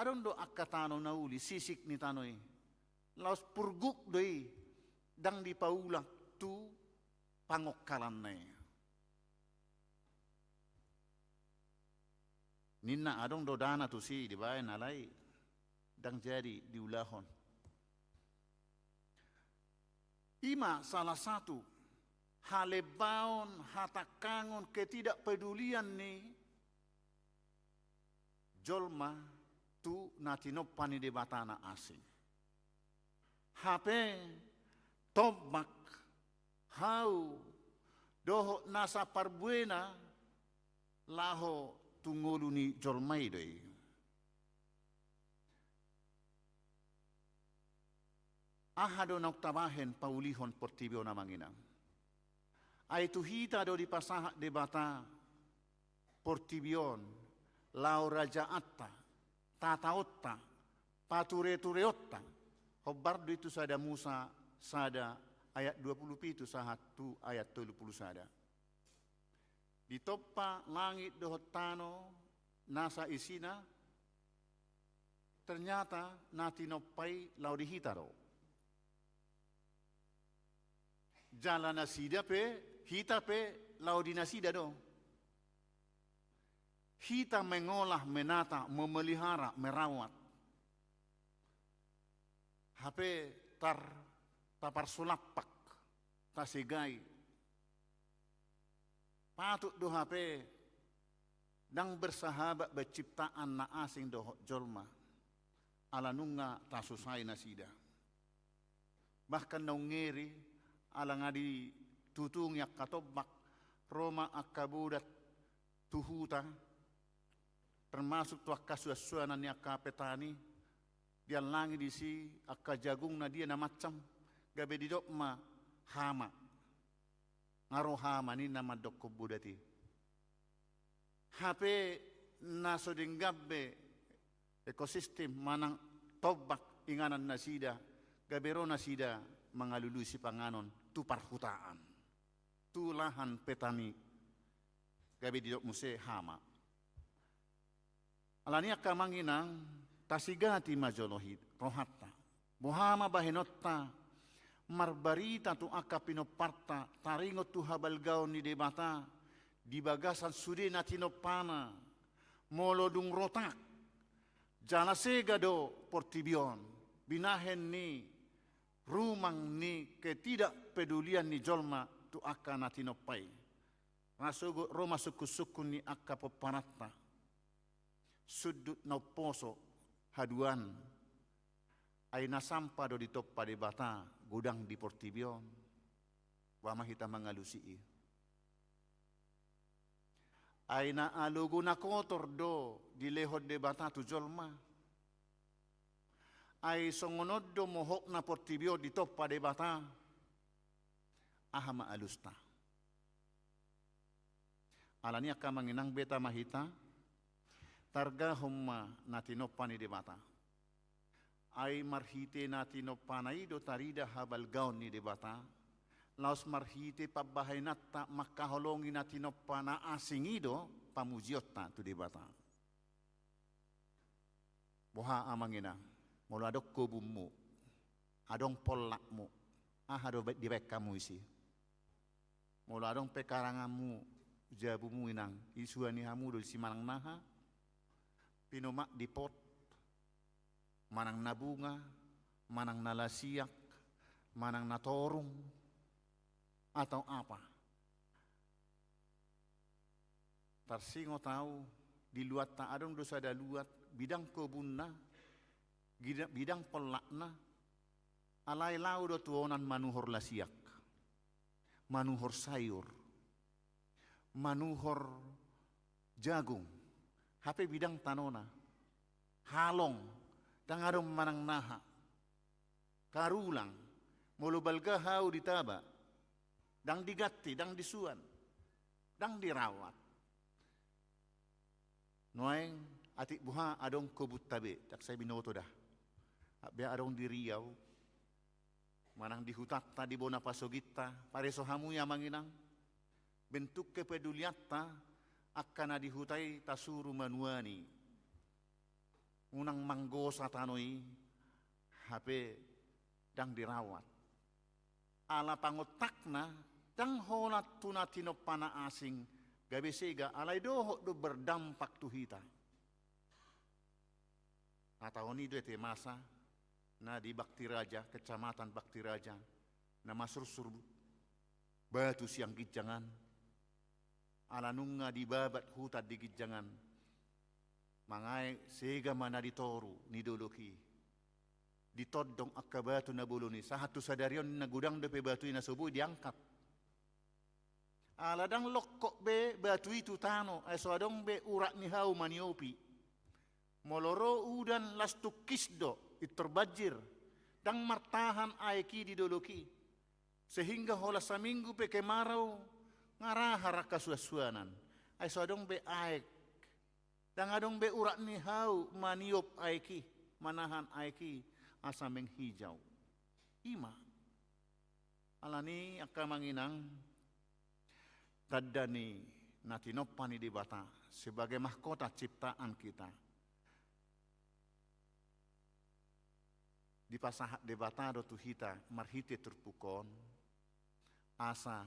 adong do angka tano na uli, sisik ni tano i. Laos purguk do i, ndang dipaulak tu pangongkalan na i. Ninna adong do dana tusi dibaen, alai ndang jadi diulahon. I ma salah satu halembaon, hatangkangon, ketidakpedulian ni jolma tu na tinompa ni debata na asing. Hape tombak, hau, dohot nasa parbuena laho tu ngolu ni jolma i do i. Aha do naung tabahen paulihon portibi on, amang inang? Ai tu hita do dipasahat Debata portibi on laho rajaanta, tataonta, paturetureonta. Hombar do i tu Sada Musa sada ayat dua puluh pitu sahat tu ayat tolu puluh sada. Ditompa langit dohot tano nasa isina, ternyata na tinompa i laho di hita do. Jala nasida pe, hita pe laho di nasida do. Hita mengolah, menata, memelihara, merawat. Hape tar taparsulampak, tasegai. Patut do hape ndang bersahabat baen ciptaan na asing dohot jolma, ala nunga tasusai nasida. Bahkan naung ngeri, ala nga ditutungi angka tombak, ro ma angka bodat tu huta, termasuk tu angka suansuanan ni angka petani, diallangi disi angka jagung na dia na mansam, gabe didok ma hama. Nga ro hama ninna mandokkon bodat i. Hape na so denggan be ekosistem manang tombak inganan nasida, gabe ro nasida mangalului sipanganon tu parhutaan, tu lahan petani, gabe didok muse hama. Alani i angka amang inang, tasigati ma jolo hita rohanta. Boha ma bahenonta marbarita tu angka pinomparta, taringot tu habalgaon ni Debata di bagasan sude na tinompana. Molo dung rotak jala sega do portibi on, binahen ni rumang ni ketidakpedulian ni jolma tu angka na tinompa i. Ra sogot ro ma sungkunsungkun ni angka pomparanta. Sundut na umposo haduan. Ai na sampah do ditompa Debata godang di portibi on. Boha ma hita mangalusi i? Ai na alogo na kotor do dilehon Debata tu jolma. Ai songon on do mohopna portibi on ditompa Debata. Aha ma alusta? Alani i angka amang inang, beta ma hita, targahon ma na tinompa ni Debata. Ai marhite na tinompana i do tarida habalgaon ni Debata, laos marhite pambahenanta mangkaholongi na tinompa na asing i do pamujionta tu Debata. Boha amang inang, molo adong kobunmu, adong pollakmu, aha do ba-, dibaen hamu disi? Molo adong pe karanganmu, jabumu inang, isuani hamu do disi manang na aha? Pinomat di pot, manang na bunga, manang na lasiak, manang na torung, atau apa? Tarsingot au, di luatta adong do sada luat, bidang kobunna, gida-, bidang pollakna, alai laho do tu onan manuhor lasiak. manuhor sayur, manuhor jagung, hape bidang tanona, halong, ndang adong manang naha, karulang, molo balga hau ditaba, ndang diganti, ndang disuan, ndang dirawat. Nuaeng atik boha adong kobunta be, ndang sai binoto da. Be adong di Riau, manang di hutanta, di bona pasoginta, pareso hamu i amang inang. Bentuk kepedulianta angka na di huta i tasuru manuani. Unang manggosa tano i, hape ndang dirawat. Ala pangontakna, ndang holan tu na tinompa na asing, gabe sega, alai dohot do berdampak tu hita. Hatahon i do ate masa na di Bakti Raja, Kecamatan Bakti Raja, na masursur batu sian ginjang an. Ala nunga dibabat huta di ginjang an, mangae sega ma na di toru ni dolok i. Ditondong angka batu na bolon i, sahat tu sadari on na godang dope batu i na so boi diangkat. Ala ndang longkot be batu i tu tano, ai so adong be urat ni hau maniopi. Molo ro udan las tungkis do, pintor banjir, ndang martahan aek i di dolok i. Sehingga holan saminggu pe kemarau, nga ra hasuansuanan. Ai so adong be aek. Ndang adong be urat ni hau maniop aek i, manahan aek i, asa menghijau. I ma. Alani angka amang inang, tanda ni na tinompa ni Debata sebagai mahkota ciptaan kita. Dipasahat Debata do tu hita marhite turpuk on, asa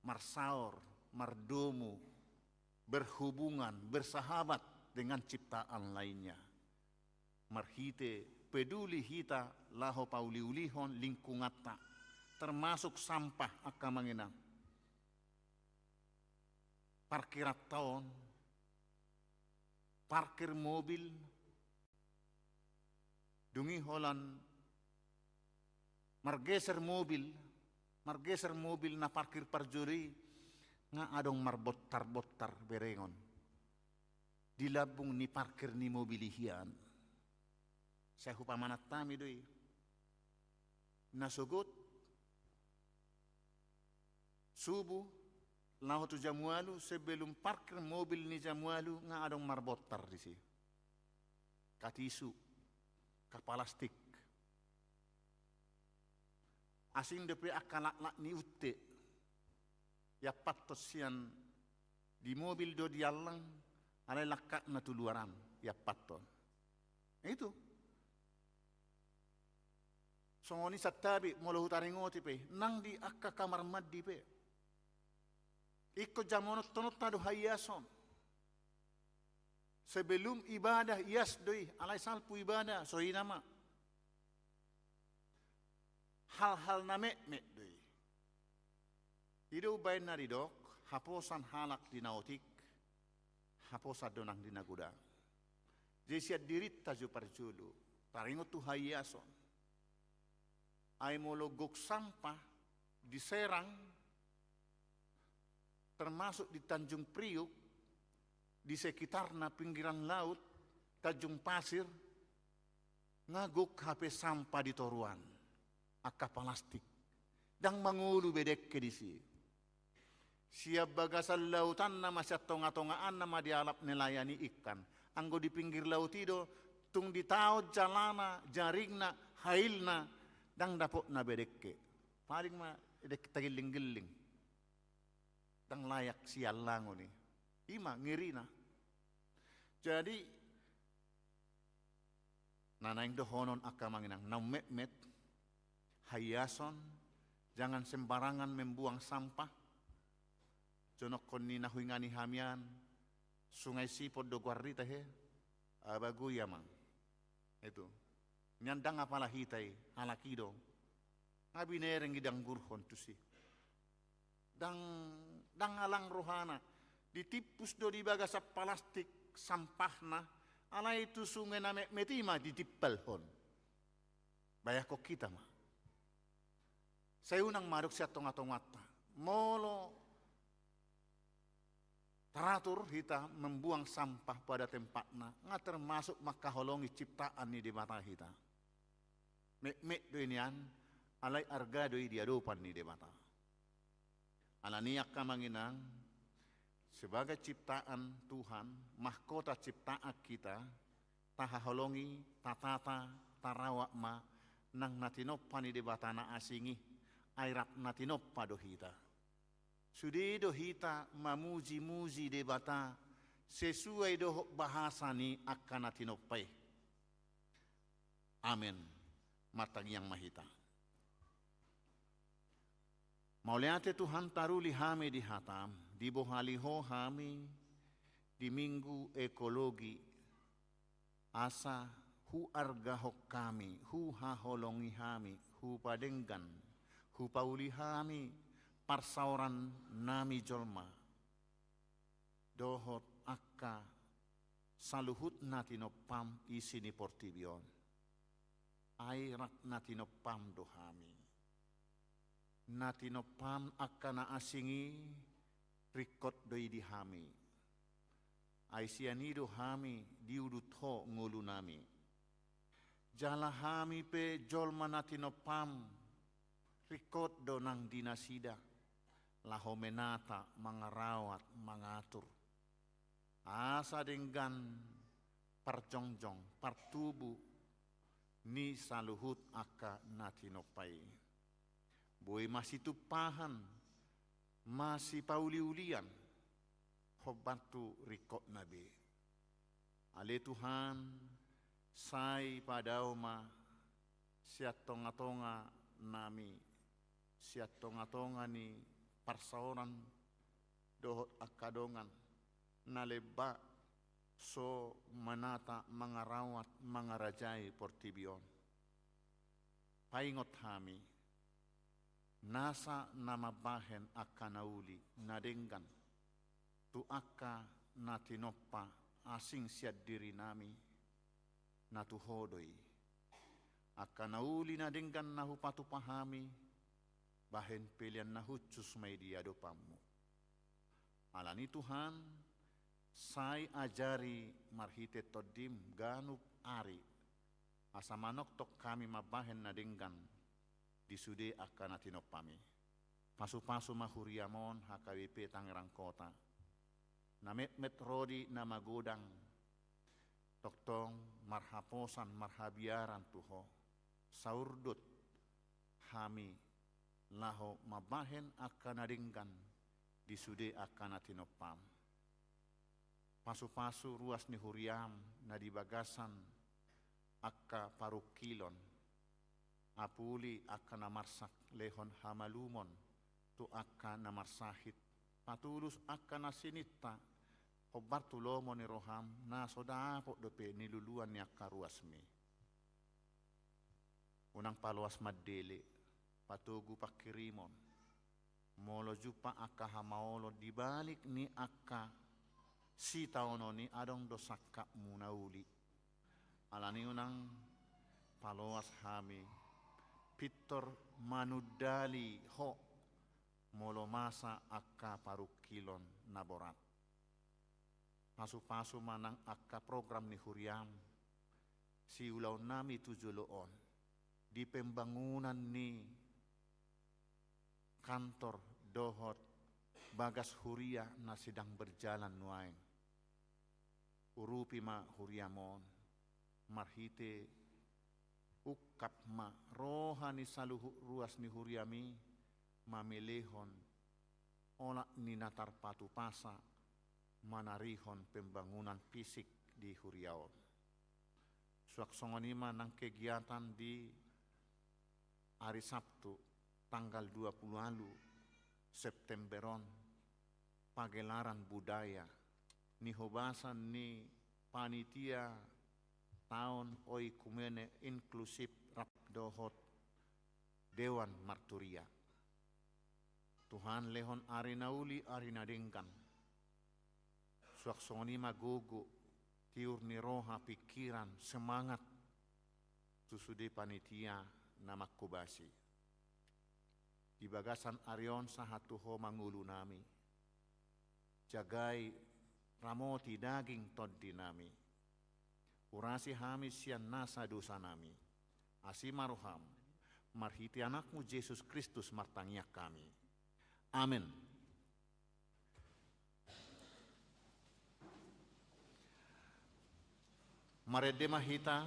marsaor, mardomu, berhubungan, bersahabat dengan ciptaan lainnya. Marhite peduli hita laho pauliulihon lingkunganta, termasuk sampah angka amang inang. Parkiranta on, parkir mobil, dung i holan margeser mobil, margeser mobil na parkir parjolo i, nga adong marbontar-bontar berengon di lambung ni parkir ni mobil i hian. Sai hupamanat hami do i. Na sogot subuh laho tu jam ualu, sebelum parkir mobil ni jam ualu nga adong marbontar disi. Ka tisu, ka palastik. Asing dope angka laklak ni unte. Iampathon sian di mobil do diallang, alai langkatna tu luaran iampathon. Itu. Songon i santabi molo hutaringoti pe, nang di angka kamar mandi pe. Ingkon jamononhononta do haiason. Sebelum ibadah ias do i, alai salpu ibadah, so i nama. Hal-hal na metmet do i. I do umbaen na didok, haposan halak di na otik, haposan do nang di na godang. Jadi sian dirinta jo parjolo, taringot tu haiason. Ai molo gok sampah di Serang, termasuk di Tanjung Priuk, di sekitarna pinggiran laut, Tanjung Pasir, nga gok hape sampah di toruan, angka palastik. Ndang mangolu be dengke disi. Sian bagasan lautan nama, sian tongatongaan nama dialap nelayan i ikan. Anggo di pinggir laut i do, tung ditaon jalana, jaringna, hailna, ndang dapotna be dengke. Paling ma dengke tagellinggelling. Ndang layak siallangon i. I ma ngerina. Jadi, na naeng dohonon angka amang inang, na ummetmet, haiason, jangan sembarangan membuang sampah. Jonokkon ni na huingani hami an, Sungai Sipon do goar ni tahe, abago i amang. Itu. Nian ndang apala hita i, halak i do. Nga binereng i dianggurhon tusi. Ndang, ndang alang rohana. Ditimpus do di bagasan palastik sampahna, alai tu sunge na metmet i ma ditimpalhon. Bayangkon hita ma. Sai unang madok sian tonga-tonganta. Molo taratur hita membuang sampah pada tempatna, nga termasuk mangkaholongi ciptaan ni Debata hita. Metmet do i nian, alai arga do i di adopan ni Debata. Alani i angka amang inang, sebagai ciptaan Tuhan, mahkota ciptaan hita, tahaholongi, tatata, tarawat ma nang na tinompa ni Debata na asing i, ai rap na tinompa do hita. Sude do hita mamuji-muji Debata sesuai dohot bahasa ni angka na tinompa i. Amen. Martangiang ma hita. Mauliate Tuhan, taruli hami di hataM, dibohali Ho hami di Minggu Ekologi, asa huargahon hami, huhaholongi hami, hupadenggan, hupauli hami parsaorannami jolma dohot angka saluhut na tinompaM isi ni portibi on. Ai rap na tinompaM do hami. Na tinompaM angka na asing i ringkot do i di hami. Ai sian i do hami diudut Ho ngolunami. Jala hami pe jolma na tinompaM, ringkot do nang di nasida laho menata, mangarawat, mangatur, asa denggan parjongjong, partubu ni saluhut angka na tinompa i. Boi masitumpahan, masipauliulian, hombar tu ringkotna be. Ale Tuhan, sai padao ma sian tonga-tonganami, sian tonga-tonga ni parsaoran dohot angka dongan na lemba so manata, mangarawat, mangarajai portibi on. Paingot hami, nasa na mambahen angka na uli, na denggan tu angka na tinompa asing sian dirinami, na tu Ho do i. Angka na uli na denggan na hupatupa hami, bahen pelean na hushus ma i di adopanMu. Alani Tuhan, sai ajari marhite TondiM ganup ari, asa manongtong hami mambahen na denggan di sude angka na tinompaMi. Pasu-pasu ma huriaM on H K B P Tangerang Kota, na metmet ro di na magodang, tongtong marhaposan, marhabiaran tu Ho, saurdot hami laho mambahen angka na denggan di sude angka na tinompaM. Pasu-pasu ruas ni huriaM na di bagasan angka parungkilon, apuli angka na marsak, lehon hamalumon tu angka na marsahit, patulus angka na sininta, hombar tu lomo ni rohaM na so dapot dope niluluan ni angka ruasMi. Unang paloas mandele, patogu pangkirimon. Molo jumpa angka hamaolon di balik ni angka sitaonon i, adong do sangkapMu na uli. Alani unang paloas hami pintor manundali Ho molo masa angka parungkilon na borat. Pasu-pasu ma nang angka program ni huriaM siulaonnami tu jolo on, di pembangunan ni kantor dohot bagas huria na sedang berjalan nuaeng. Urupi ma huriaM on, marhite ungkap ma roha ni saluhut ruas ni huriaMi mamelehon olat ni na tarpatupasa manarihon pembangunan fisik di huria on. Suang songon i ma nang kegiatan di ari Sabtu tanggal dua puluh ualu September on, pagelaran budaya ni hobasan ni panitia taon oikumene inklusif rap dohot Dewan Marturia. Tuhan, lehon ari na uli, ari na denggan. Suang songon i ma gogo, tiur ni roha, pingkiran, semangat tu sude panitia na manghobasi. di bagasan ari on sahat tu Ho ma ngolunami. Jagai, ramoti daging tondinami. Urasi hami sian nasa dosanami. Asi ma roham, marhite Anakmu Jesus Kristus martangiang hami. Amen. Marende ma hita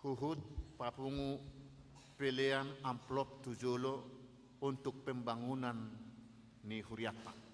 huhut papungu pelean amplop tu jolo untuk pembangunan ni hurianta.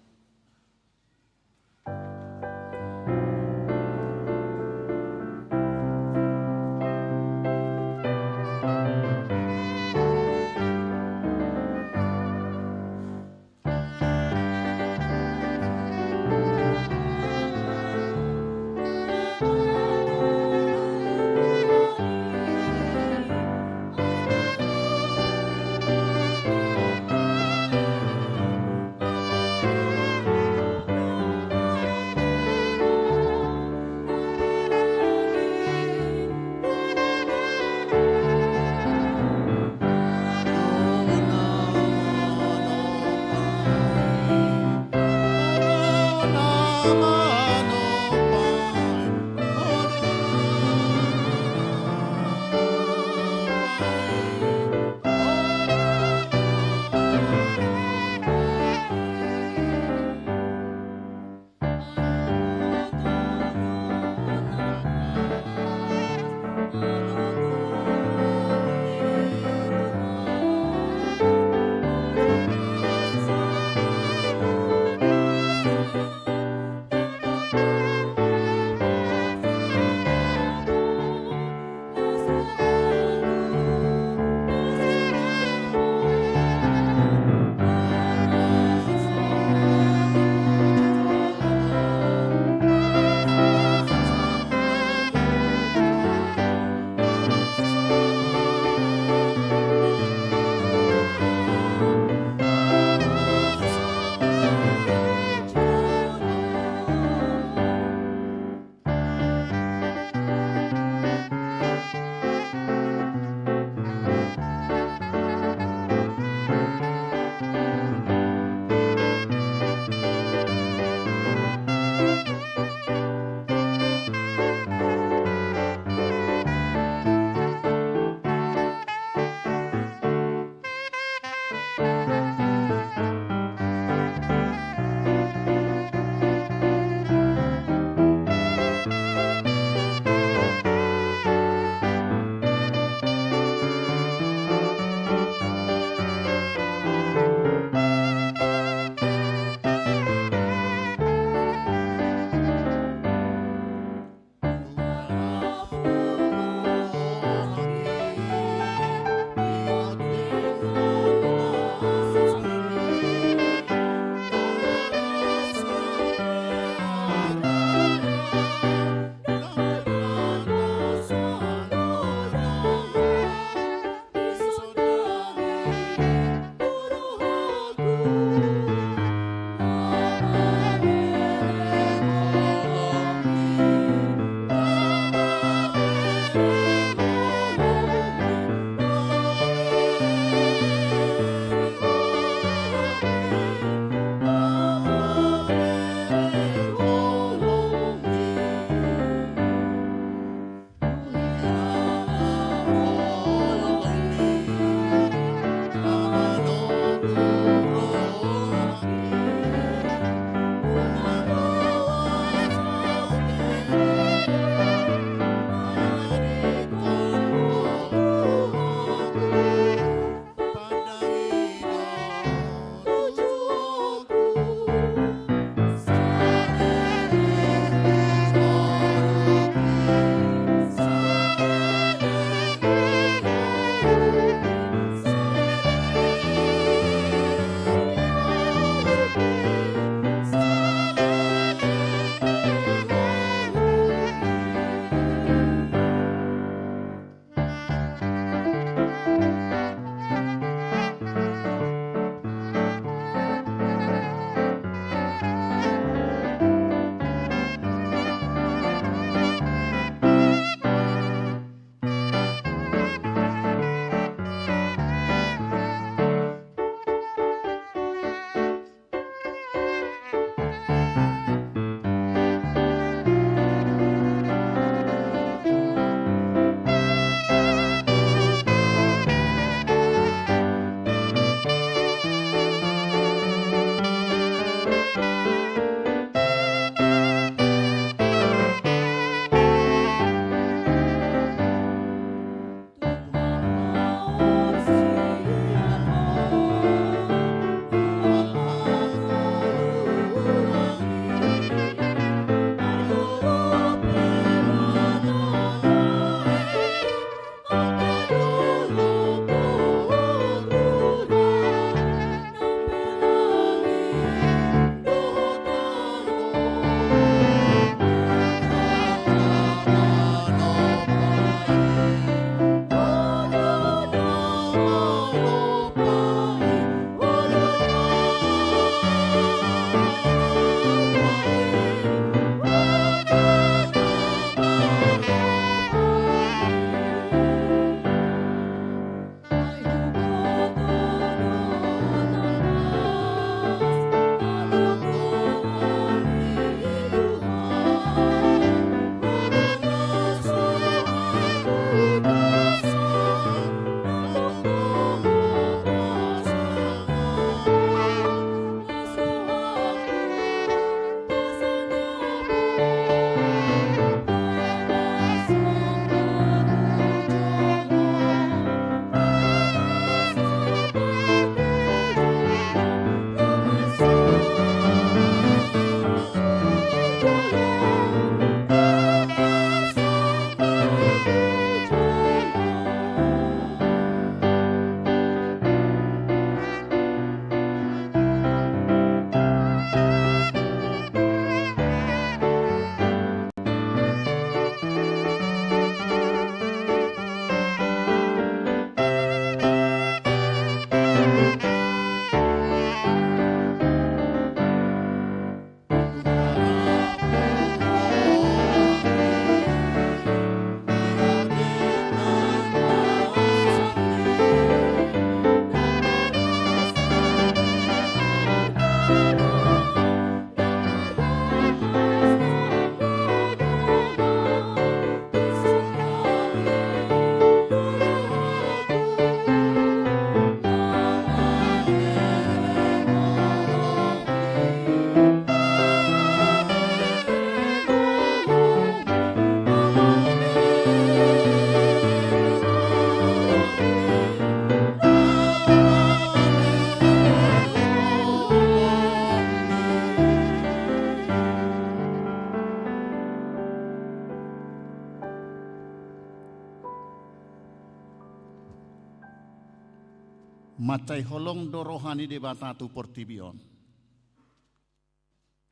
Mansai holong do roha ni Debata tu portibi on,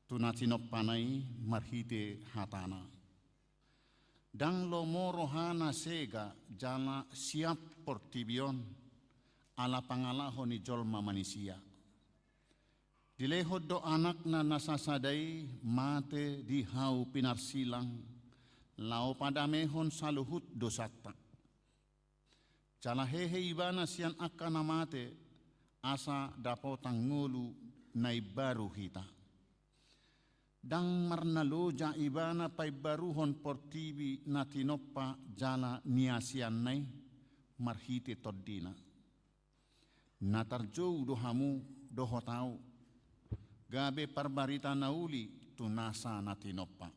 tu na tinompana i marhite hatana. Ndang lomo rohana sega jala siap portibi on, ala pangalaho ni jolma manisia. Dilehon do anakna na sasada i mate di hau pinarsilang, laho padamehon saluhut dosanta. Jala hehe ibana sian angka na mate, asa dapotan ngolu na imbaru hita. Ndang marnaloja ibana paimbaruhon portibi na tinompa jala niasianna i marhite tondina. Na tarjou do hamu dohot ahu, gabe parbarita na uli tu nasa na tinompa.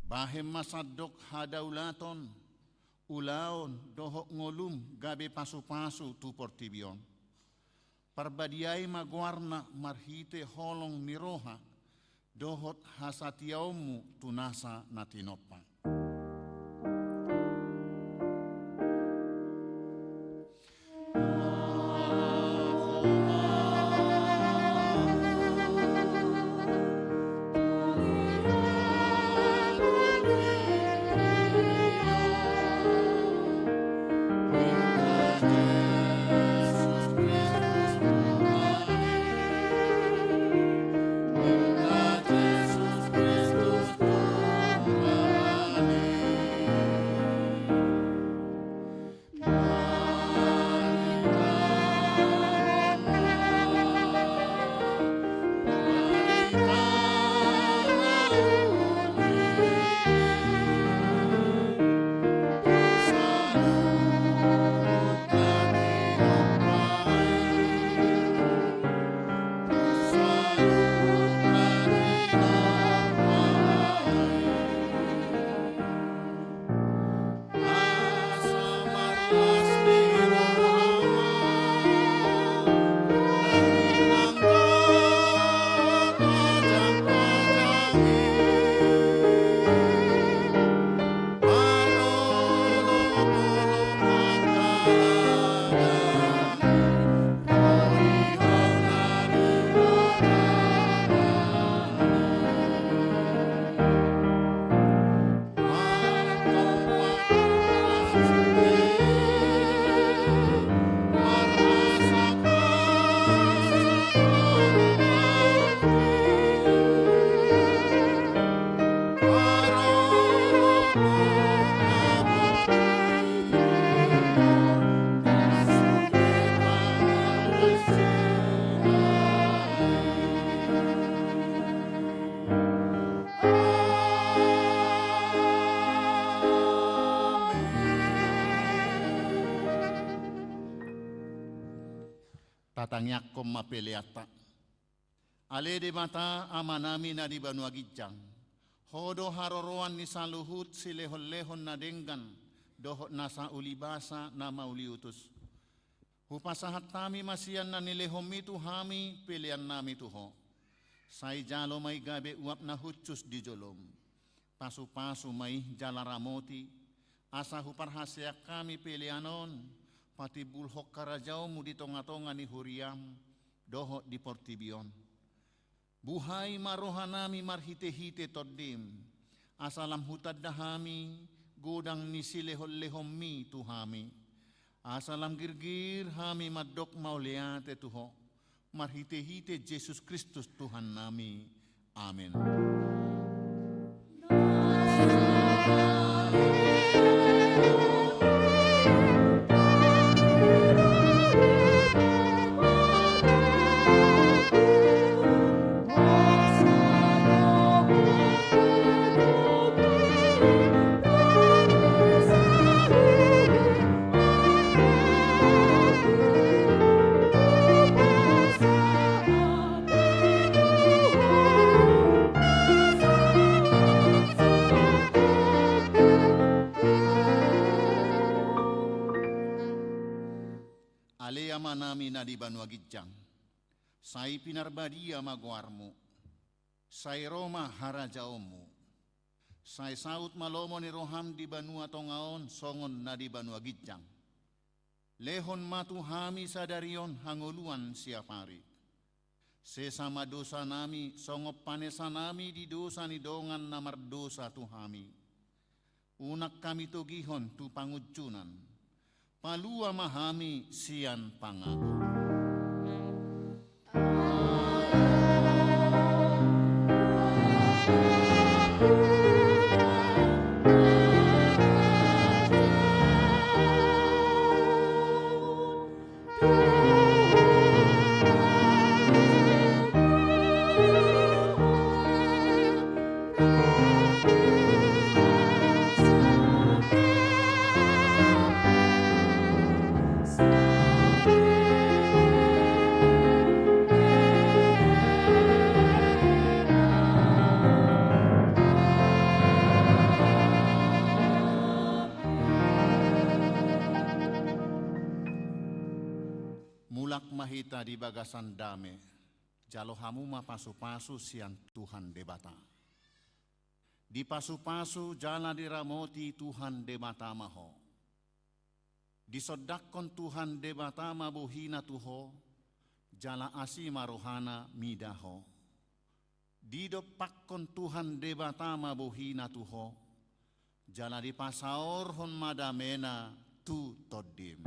Bahen ma sandok hadaulaton, ulaon dohot ngolum gabe pasupasu tu portibi on. Parbadiai ma goarna marhite holong ni roha dohot hasatiaonmu tu nasa na tinompa. Tatangiangkon ma peleanta. Ale Debata Amanami na di banua ginjang, Ho do haroroan ni saluhut silehonlehon na denggan dohot nasa ulibasa na mauliutus. Hupasahat hami ma sian na nilehonmi tu hami peleannami tu Ho. Sai jalo ma i gabe uap na hushus di jolom. Pasupasu ma i jala ramoti, asa huparhaseang hami pelean on patimbulhon harajaonmu di tongatonga ni huriam dohot di portibi on. Buhai ma rohanami marhitehite Tondim, asa lam hutanda hami godang ni silehonlehonmi tu hami. Asa lam girgir hami mandok mauliate tu Ho, marhitehite Jesus Kristus Tuhannami. Amen. Ale Amanami na di banua ginjang, sai pinarbadia ma goarmu. Sai ro ma harajaonmu. Sai saut ma lomo ni roham di banua tonga on songon na di banua ginjang. Lehon ma tu hami sadari on hangoluan siapari. Sesa ma dosanami songon panesanami di dosa ni dongan na mardosa tu hami. Unang hami togihon tu pangunjunan. Palua ma hami sian pangago. Mulak ma hita di bagasan dame, jalo hamu ma pasupasu sian Tuhan Debata. Dipasupasu jala diramoti Tuhan Debata ma ho. Disondangkon Tuhan Debata ma bohina tu ho, jala asi ma rohana mida ho. Didompakkon Tuhan Debata ma bohina tu ho, jala dipasaorhon ma damena tu tondim.